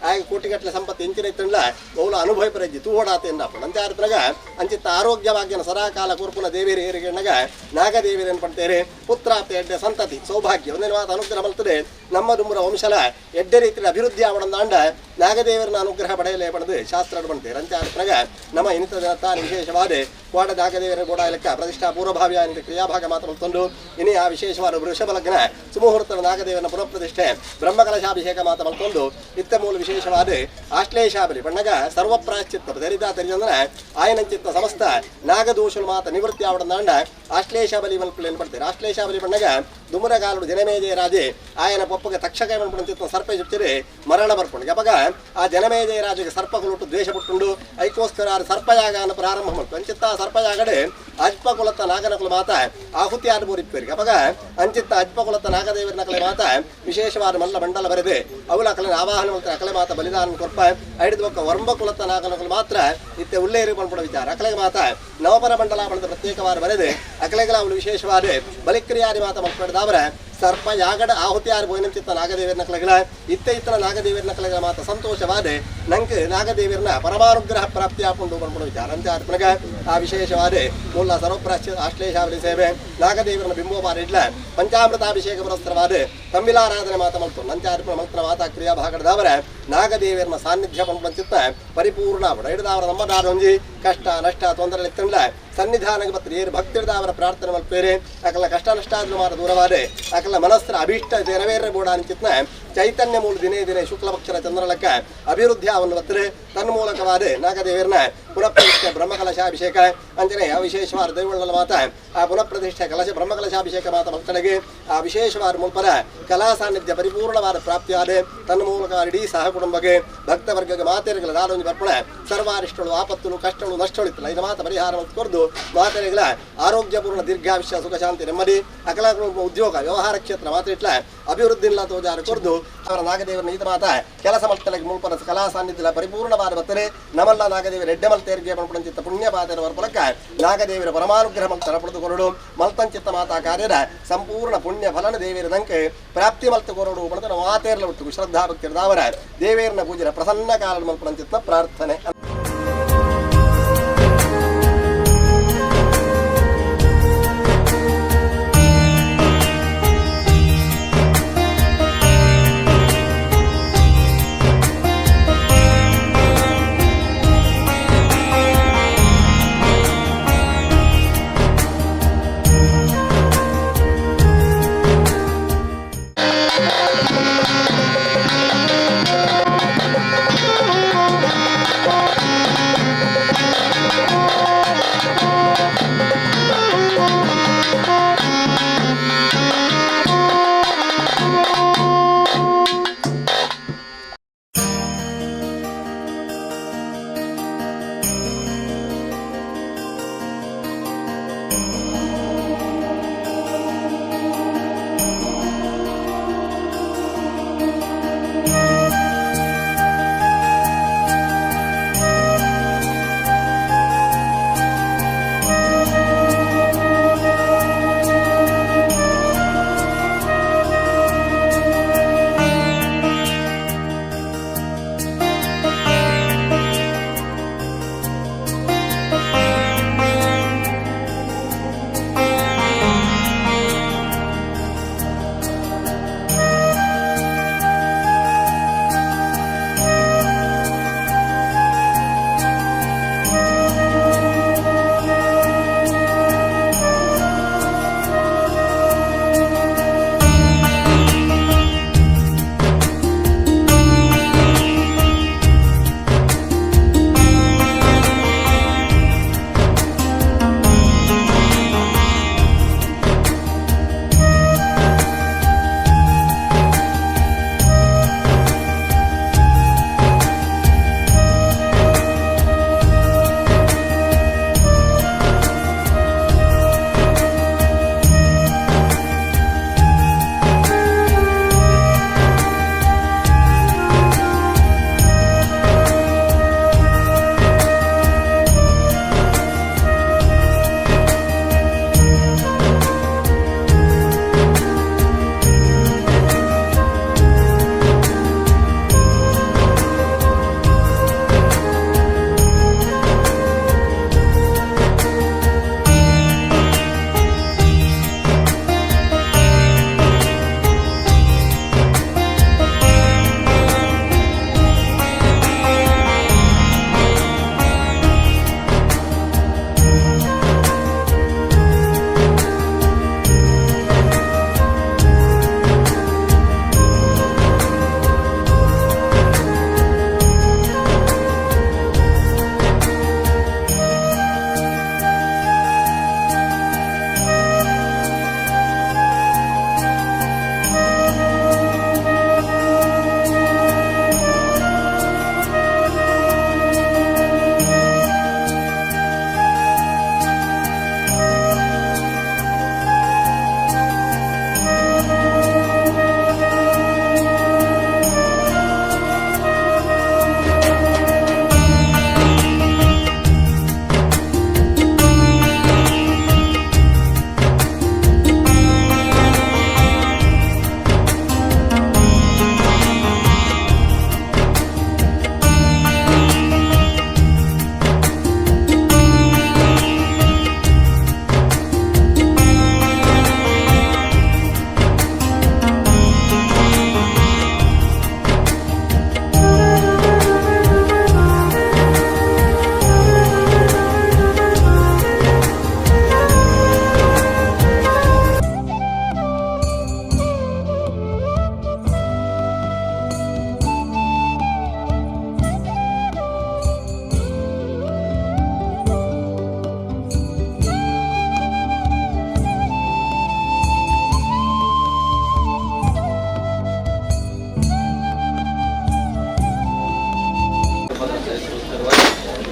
ಆಗ ಕೋಟಿಗಟ್ಟಲೆ ಸಂಪತ್ತು ಎಂಚಿನ ಇತ್ತಂಡ ಬಹುಲ ಅನುಭವ ಪರಜ್ಜಿ ತೂವಡಾತೆ ಎಂದಾಪಣ ಅಂಚಾರ್ಪಣಗ ಅಂಚಿತ್ತ ಆರೋಗ್ಯ ಭಾಗ್ಯನ ಸದಾಕಾಲ ಕೂರ್ಪುನ ದೇವಿಯರು ಏರಿಗಣ್ಣಗ ನಾಗದೇವಿಯರನ್ನು ಪಡ್ತೇರೆ ಪುತ್ರಾಪ್ತೆ ಎಡ್ಡೆ ಸಂತತಿ ಸೌಭಾಗ್ಯ ಒಂದಿನ ಮಾತು ಅನುಗ್ರಹ ಬರ್ತದೆ ನಮ್ಮ ದುಂಬರ ವಂಶಲ ಎಡ್ಡೆ ರೀತಿಯ ಅಭಿವೃದ್ಧಿ ಆವಡಂದಾಂಡ ನಾಗದೇವರನ ಅನುಗ್ರಹ ಪಡೆಯಲೇ ಪಡೆದು ಶಾಸ್ತ್ರ ಪಡ್ತೇವೆ ಅಂಚಾರ್ಪಣಗ ನಮ್ಮ ಇನಿತ ದಿನ ವಿಶೇಷವಾದ ಕೋಡ ನಾಗದೇವರ ಕೂಡ ಲೆಕ್ಕ ಪ್ರತಿಷ್ಠಾ ಪೂರ್ವಭಾವಿಯ ಕ್ರಿಯಾಭಾಗ ಮಾತ್ರ ತಂದು ಇನಿ ಆ ವಿಶೇಷವಾದ ವೃಷಭ ಲಗ್ನ ಸುಮುಹೂರ್ತ ನಾಗದೇವನ ಪುನಃಪ್ರತಿಷ್ಠೆ ಬ್ರಹ್ಮಕಲಶಾಭಿಷೇಕ ಮಾತ್ರ ಮಲ್ತೊಂದು ಇತ್ತ ಮೂಲ ವಿಶೇಷವಾದ ಆಶ್ಲೇಷಾಬಲಿ ಬಣ್ಣಗ ಸರ್ವಪ್ರಾಶ್ಚಿತ್ತ ತೆರಿದ ತೆರಿದಂದ್ರೆ ಆಯನಂಚಿತ್ತ ಸಮಸ್ತ ನಾಗದೋಷಲು ಮಾತ ನಿವೃತ್ತಿ ಆವಡಂದಾಂಡ ಆಶ್ಲೇಷಾಬಲಿ ಮಲ್ಪಲೇನು ಪಡ್ತಾರೆ. ಆಶ್ಲೇಷಾಬಲಿ ಬಣ್ಣಗ ದುಮುರಗಾಲುಡು ಜನಮೇಜಯ ರಾಜೆ ಆಯನ ಪೊಪ್ಪಗೆ ತಕ್ಷಕ ಮನ್ಪುಣಂಚಿತ್ತ ಸರ್ಪ ಚುಚ್ಚಿರಿ ಮರಣ ಬರ್ಪುಂಡು. ಯಪಗ ಆ ಜನಮೇಜಯ ರಾಜಗೆ ಸರ್ಪಗುಲುಟ್ಟು ದ್ವೇಷ ಪುಟ್ಟುಂಡು ಐಕೋಸ್ಕರ ಸರ್ಪಯಾಗನ ಪ್ರಾರಂಭ ಮಲ್ತು ಅಂಚಿತ್ತ ಸರ್ಪಯಾಗಡೆ ಅಜ್ಪಕುಲತ್ತ ನಾಗನಕುಲ ಮಾತ ಆಹುತಿ ಆಡ್ಬೋರಿಪ್ಪೇರಿಗೆ. ಅಪಗ ಅಂಚಿತ್ತ ಅಜ್ಪಕುಲತ್ತ ನಾಗದೇವರ ನಕಲೆ ಮಾತ ವಿಶೇಷವಾದ ಮಲ್ಲ ಮಂಡಲ ಬರೆದೆ ಅವಳ ಅಕಲೆ ಆವಾಹನ ಮಲ್ತ ಅಕಲೆ ಮಾತ ಬಲಿದಾನ ಕೊರ್ಪ ಐದು ಬೊಕ್ಕ ವರ್ಂಬ ಕುಲತ್ತ ನಾಗನಕುಲ ಮಾತ್ರ ಇತ್ತೆ ಉಲ್ಲೇರಿ ಪನ್ಪುಡ ವಿಚಾರ ಅಕಲೆಗೆ ಮಾತ ನವಪರ ಮಂಡಲ ಬಣದ ಪ್ರತ್ಯೇಕವಾದ ಬರೆದೆ ಅಕಲೆಗಳ ಅವಳು ವಿಶೇಷವಾದ ಬಲಿಕ್ರಿಯಾದಿ ಮಾತ ಮಲ್ಪಡೆದವರ ಸರ್ಪ ಯಾಗಡ ಆಹುತಿ ಆರು ಬೋಯಿನಂಚಿತ್ತ ನಾಗದೇವರನ ಕಲೆಗಳ ಇತ್ತ ಇತ್ತನ ನಾಗದೇವರನ ಕಲೆಗಳ ಮಾತ ಸಂತೋಷವಾದ ನಂಗೆ ನಾಗದೇವರನ ಪರಮಾನುಗ್ರಹ ಪ್ರಾಪ್ತಿ ಆಪುಂಡು ಪನ್ಪುಡ ವಿಚಾರ ಅಂತೆ ಅರ್ಪಣಗ ಆ ವಿಶೇಷವಾದ ಮೂಲ ಸರ್ವಪ್ರಾಶ್ಯ ಆಶ್ಲೇಷಾವಲಿ ಸೇವೆ ನಾಗದೇವರನ ಬಿಂಬೋಪಾರ ಇಡ್ಲ ಪಂಚಾಮೃತಾಭಿಷೇಕ ಪುರಸ್ತ್ರವಾದ ತಮ್ಮಿಲಾರಾಧನೆ ಮಾತ ಮಲ್ತು ನಂಚಾರ್ಪಣ ಮಂತ್ರ ಮಾತಾ ಕ್ರಿಯಾ ಭಾಗಡದವರ ನಾಗದೇವರನ ಸಾನ್ನಿಧ್ಯ ಪನ್ಪುಣಂಚಿತ್ತ ಪರಿಪೂರ್ಣ ಹಿಡಿದವರ ನಮ್ಮ ದಾರೊಂಜಿ ಕಷ್ಟ ನಷ್ಟ ತೊಂದರೆ ಇತ್ತಂಡ ಸನ್ನಿಧಾನಕ್ಕೆ ಬತ್ರಿ ಏರು ಭಕ್ತಿಡ್ದವರ ಪ್ರಾರ್ಥನೆ ಮಲ್ಪೇರೆ ಅಕಲ ಕಷ್ಟ ನಷ್ಟ ಆದ್ರೂ ಮಾರ ದೂರವಾದೆ ಅಕಲ ಮನಸ್ಸರ ಅಭೀಷ್ಟ ನೆರವೇರ ಬೋಡ ಅಂಚಿತ್ನ ಚೈತನ್ಯ ಮೂಲ ದಿನೇ ದಿನೇ ಶುಕ್ಲಪಕ್ಷರ ಚಂದ್ರಲಕ್ಕ ಅಭಿವೃದ್ಧಿ ಅವನ್ನು ಬತ್ತರೆ ತನ್ಮೂಲಕವಾದ ನಾಗದೇವರನ ಪುನಃಪ್ರತಿಷ್ಠೆ ಬ್ರಹ್ಮಕಲಶಾಭಿಷೇಕ ಅಂಜನೆ ಆ ವಿಶೇಷವಾದ ದೈವಳ್ಳಲ ಮಾತ ಆ ಪುನಃಪ್ರತಿಷ್ಠೆ ಕಲಶ ಬ್ರಹ್ಮಕಲಶಾಭಿಷೇಕ ಮಾತ ಭಕ್ತನಿಗೆ ಆ ವಿಶೇಷವಾದ ಮುಲ್ಪರ ಕಲಾ ಸಾನ್ನಿಧ್ಯ ಪರಿಪೂರ್ಣವಾದ ಪ್ರಾಪ್ತಿಯಾದ ತನ್ಮೂಲಕ ಇಡೀ ಸಹ ಕುಟುಂಬಕ್ಕೆ ಭಕ್ತವರ್ಗಕ್ಕೆ ಮಾತೆರಗಳ ದಾರೊಂದು ಬರ್ಪಣೆ ಸರ್ವಾರಿಷ್ಟಳು ಆಪತ್ತುಲು ಕಷ್ಟಳು ನಷ್ಟಳು ಇತ್ತಲ್ಲ ಇದು ಮಾತ ಪರಿಹಾರ ಕೊರದು ಮಾತೆರೆಗಳ ಆರೋಗ್ಯಪೂರ್ಣ ದೀರ್ಘಾವಿಷ್ಯ ಸುಖ ಶಾಂತಿ ನೆಮ್ಮದಿ ಅಕಲ ಉದ್ಯೋಗ ವ್ಯವಹಾರ ಕ್ಷೇತ್ರ ಮಾತ್ರ ಇಟ್ಲ ಅಭಿವೃದ್ಧಿ ಇಲ್ಲ ತೋಜಾರ ಕೊರದು ಅವರ ನಾಗದೇವರ ಈತ ಮಾತ ಕೆಲಸ ಮಲ್ತಲಗೆ ಮುಲ್ಪರ ಕಲಾ ಸಾನ್ನಿಧ್ಯ ಪರಿಪೂರ್ಣವಾದ ಬತ್ತರೆ ನಮಲ್ಲ ನಾಗದೇವರ ಎಡ್ಡೆ ಮಲ್ತೇರಿಗೆ ಪುಣ್ಯ ಪುಣ್ಯಪಾತೆರವರ ಮೂಲಕ ನಾಗದೇವರ ಪರಮಾನುಗ್ರಹ ಮಲ್ತರ ಪಡೆದುಕೊರಡು ಮಲ್ತಂಚಿತ್ತ ಮಾತಾ ಕಾರ್ಯದ ಸಂಪೂರ್ಣ ಪುಣ್ಯ ಫಲನ ದೇವಿಯರ ದಂಕೆ ಪ್ರಾಪ್ತಿ ಮಲ್ತ ಕೊರಡು ಪಡೆದ ಮಾತೇರ್ಲ ಒಟ್ಟು ಶ್ರದ್ಧಾ ಭಕ್ತಿರದಾವರ ದೇವೇರನ ಪೂಜೆರ ಪ್ರಸನ್ನ ಕಾಲ ಮಲ್ಪಣಂಚಿತ್ತ ಪ್ರಾರ್ಥನೆ.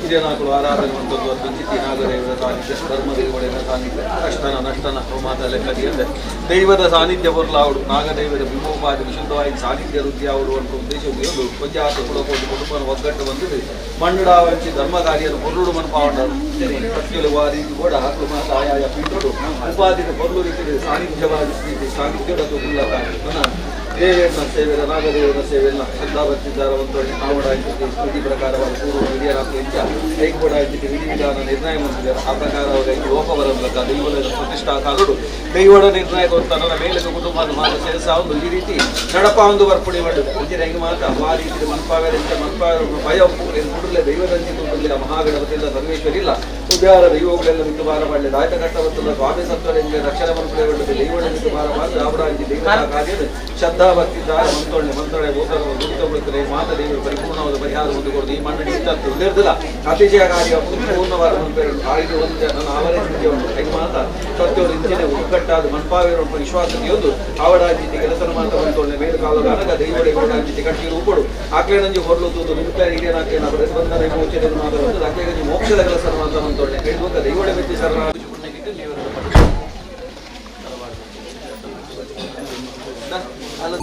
ಹಿರಿಯನಾಕುಲು ಆರಾಧನೆ ಮಂತದ್ದು ಚಿತ್ತಿ ನಾಗದೇವರ ಸಾನ್ನಿಧ್ಯ ಧರ್ಮದೇವರ ಸಾನ್ನಿಧ್ಯ ಕಷ್ಟನ ನಷ್ಟನ ಮಾತ ಲೆಕ್ಕದಿಯಂದೆ ದೈವದ ಸಾನ್ನಿಧ್ಯ ಬರಲಾವಡು ನಾಗದೇವರ ಬಿಂಬೋಪಾದಿ ವಿಶುದ್ಧವಾಗಿ ಸಾನ್ನಿಧ್ಯ ವೃದ್ಧಿ ಆವಡು ಅಂತ ಉದ್ದೇಶ ಒಂದು ಪಂಚಾಯತ್ ಕುಲಕೋಟಿ ಕುಟುಂಬನ ಒಗ್ಗಟ್ಟು ಬಂದಿದೆ ಮಣ್ಣುಡಾವಂಚಿ ಧರ್ಮ ಕಾರ್ಯದ ಪೊರ್ಲುಡು ಮನಪಾವಂಡರು ಸತ್ಯಲು ಆ ರೀತಿ ಕೂಡ ಹಾಕಲು ಮಾತ ಆಯಾಯ ಪೀಠೋಡು ಉಪಾಧಿನ ಪೊರ್ಲು ರೀತಿ ಸಾನ್ನಿಧ್ಯವಾಗಿ ಸಾನ್ನಿಧ್ಯದ ಗುಲ್ಲಕ ದೇವೇನ ಸೇವೆಯ ನಾಗದೇವನ ಸೇವೆಯನ್ನ ಶ್ರದ್ಧಾಭಕ್ತಿದ್ದಾರ ಒಂದು ಆವಡ ವಿಧಿ ಪ್ರಕಾರವಾದ ಪೂರ್ವ ಹಿರಿಯರಾದ ಇಂಚ ಕೈಗೂಡ ವಿಧಿ ವಿಧಾನ ನಿರ್ಣಯ ಮಾಡಿದ್ದಾರೆ. ಆ ಪ್ರಕಾರವಾಗಿ ಲೋಕವರ ಮೂಲಕ ದೈವದ ಪ್ರತಿಷ್ಠಾ ಕಾಲುಡು ದೈವದ ನಿರ್ಣಯ ತನ್ನ ಮೇಲೆ ಕುಟುಂಬದ ಮಾತು ಸೇರಿಸ ಒಂದು ಈ ರೀತಿ ನಡಪ ಒಂದು ಬರ್ಪುಡಿ ಮಾಡುದು ಇಂಚಿನ ಹೆಂಗೆ ಮಾತ ಆ ರೀತಿ ಮನ್ಪಾವೇರ ಇಂಚ ಮನ್ಪಾವೇರ ಭಯ ಕುಡಲೆ ದೈವದಂಚಿತ ಉಂಟಿಲ್ಲ ಮಹಾಗಣಪತಿ ಇಲ್ಲ ಸರ್ವೇಶ್ವರಿ ಇಲ್ಲ ಉದ್ಯಾರ ದೈವಗಳೆಲ್ಲ ಮಿತ್ತು ಭಾರ ಮಾಡಲಿ ದಾಯತ ಕಟ್ಟವತ್ತಲ್ಲ ಸ್ವಾಮಿ ಸತ್ವರೆಂಗೆ ರಕ್ಷಣೆ ಮನ್ಪುಡೆ ದೈವದ ಮಿತ್ತು ಭಾರ ಮಾಡಿ ಆವಡ ಇಂಚಿ ದೈವದ ಕಾರ್ಯದ ಶ್ರದ್ಧಾ ಭಕ್ತಿದ್ದಾರ ಮಂತೊಳ್ಳೆ ಮಂತ್ರಳೆ ಗೋತರ ದುರಿತ ಮಾತ ದೇವರು ಪರಿಪೂರ್ಣವಾದ ಪರಿಹಾರ ಒಂದು ಕೊಡುದು ಈ ಮಣ್ಣು ಇಷ್ಟತ್ತು ಉಳಿರ್ದಿಲ್ಲ ಅತಿಶಯ ಕಾರ್ಯ ಪೂರ್ಣವಾದ ಮನ್ಪೇರು ಆಯ್ದು ಒಂದು ನನ್ನ ಅವರೇ ಉಂಟು ಹೆಂಗೆ ಮಾತ ಸತ್ಯವರು ಇಂಚಿನ ಒಗ್ಗಟ್ಟಾದ ಮನ್ಪಾವೇರು ವಿಶ್ವಾಸತೆಯೊಂದು ಆವಡಾಜಿತಿ ಕೆಲಸನ ಮಾತ ಮಂತೊಳ್ಳೆ ಮೇಲು ಕಾಲ ಅನಗ ದೈವಡೆ ಗೋಡಾಜಿತಿ ಕಟ್ಟಿರು ಉಪಡು ಆಕ್ಲೆ ನಂಜಿ ಹೊರಲು ತೂದು ನಿಮಿತ್ತ ಹಿರಿಯನಾಕ್ಲೇನ ಪ್ರತಿಬಂಧನ ವಿಮೋಚನೆ ಮಾತ ಬಂದು ಆಕ್ಲೆ ನಂಜಿ ಮೋಕ್ಷದ ಕೆಲಸನ ಮಾತ ಮಂತೊಳ್ಳೆ ಹೇಳುವಾಗ ದೈವಡೆ ಮೆಚ್ಚಿ ಶರಣ ಅಲ್ಲ.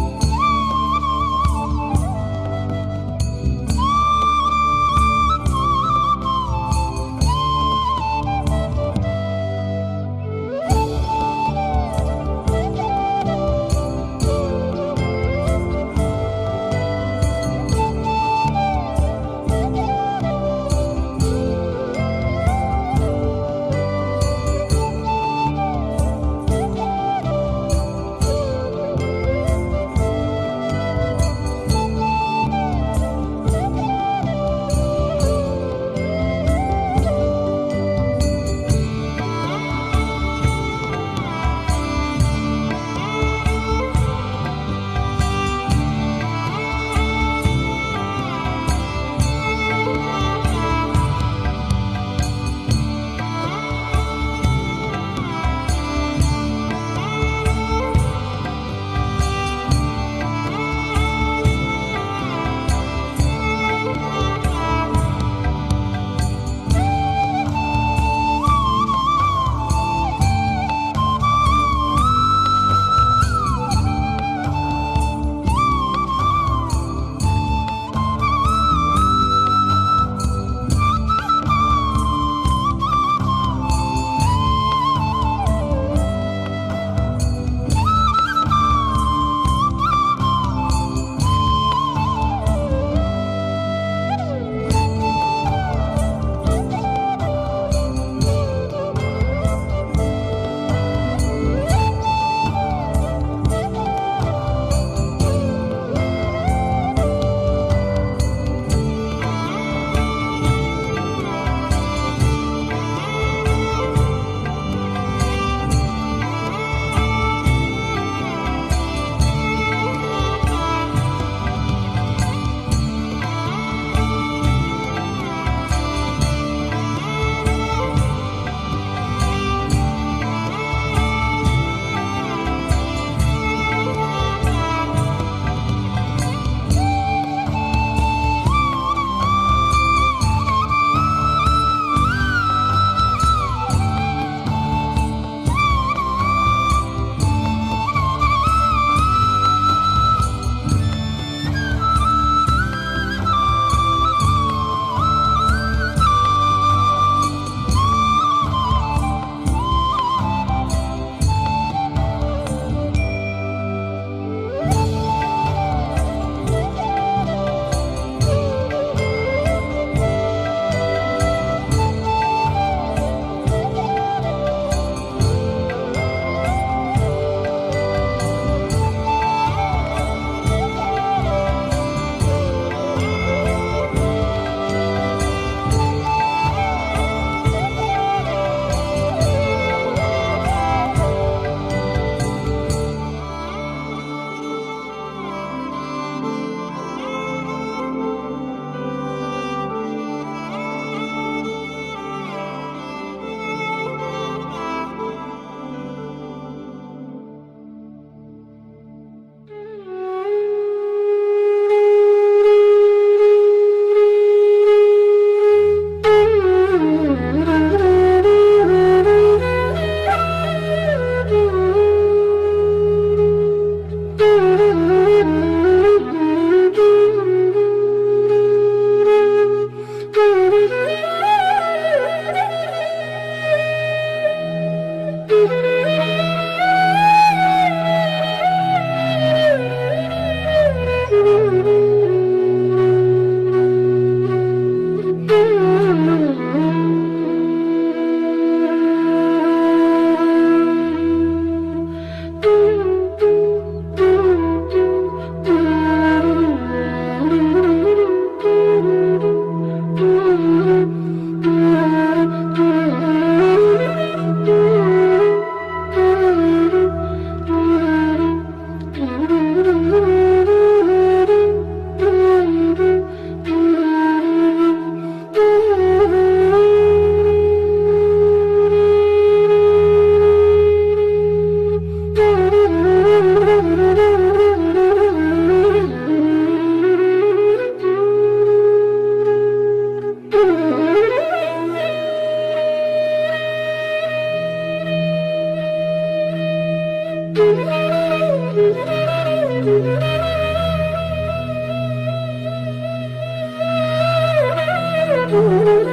Thank you.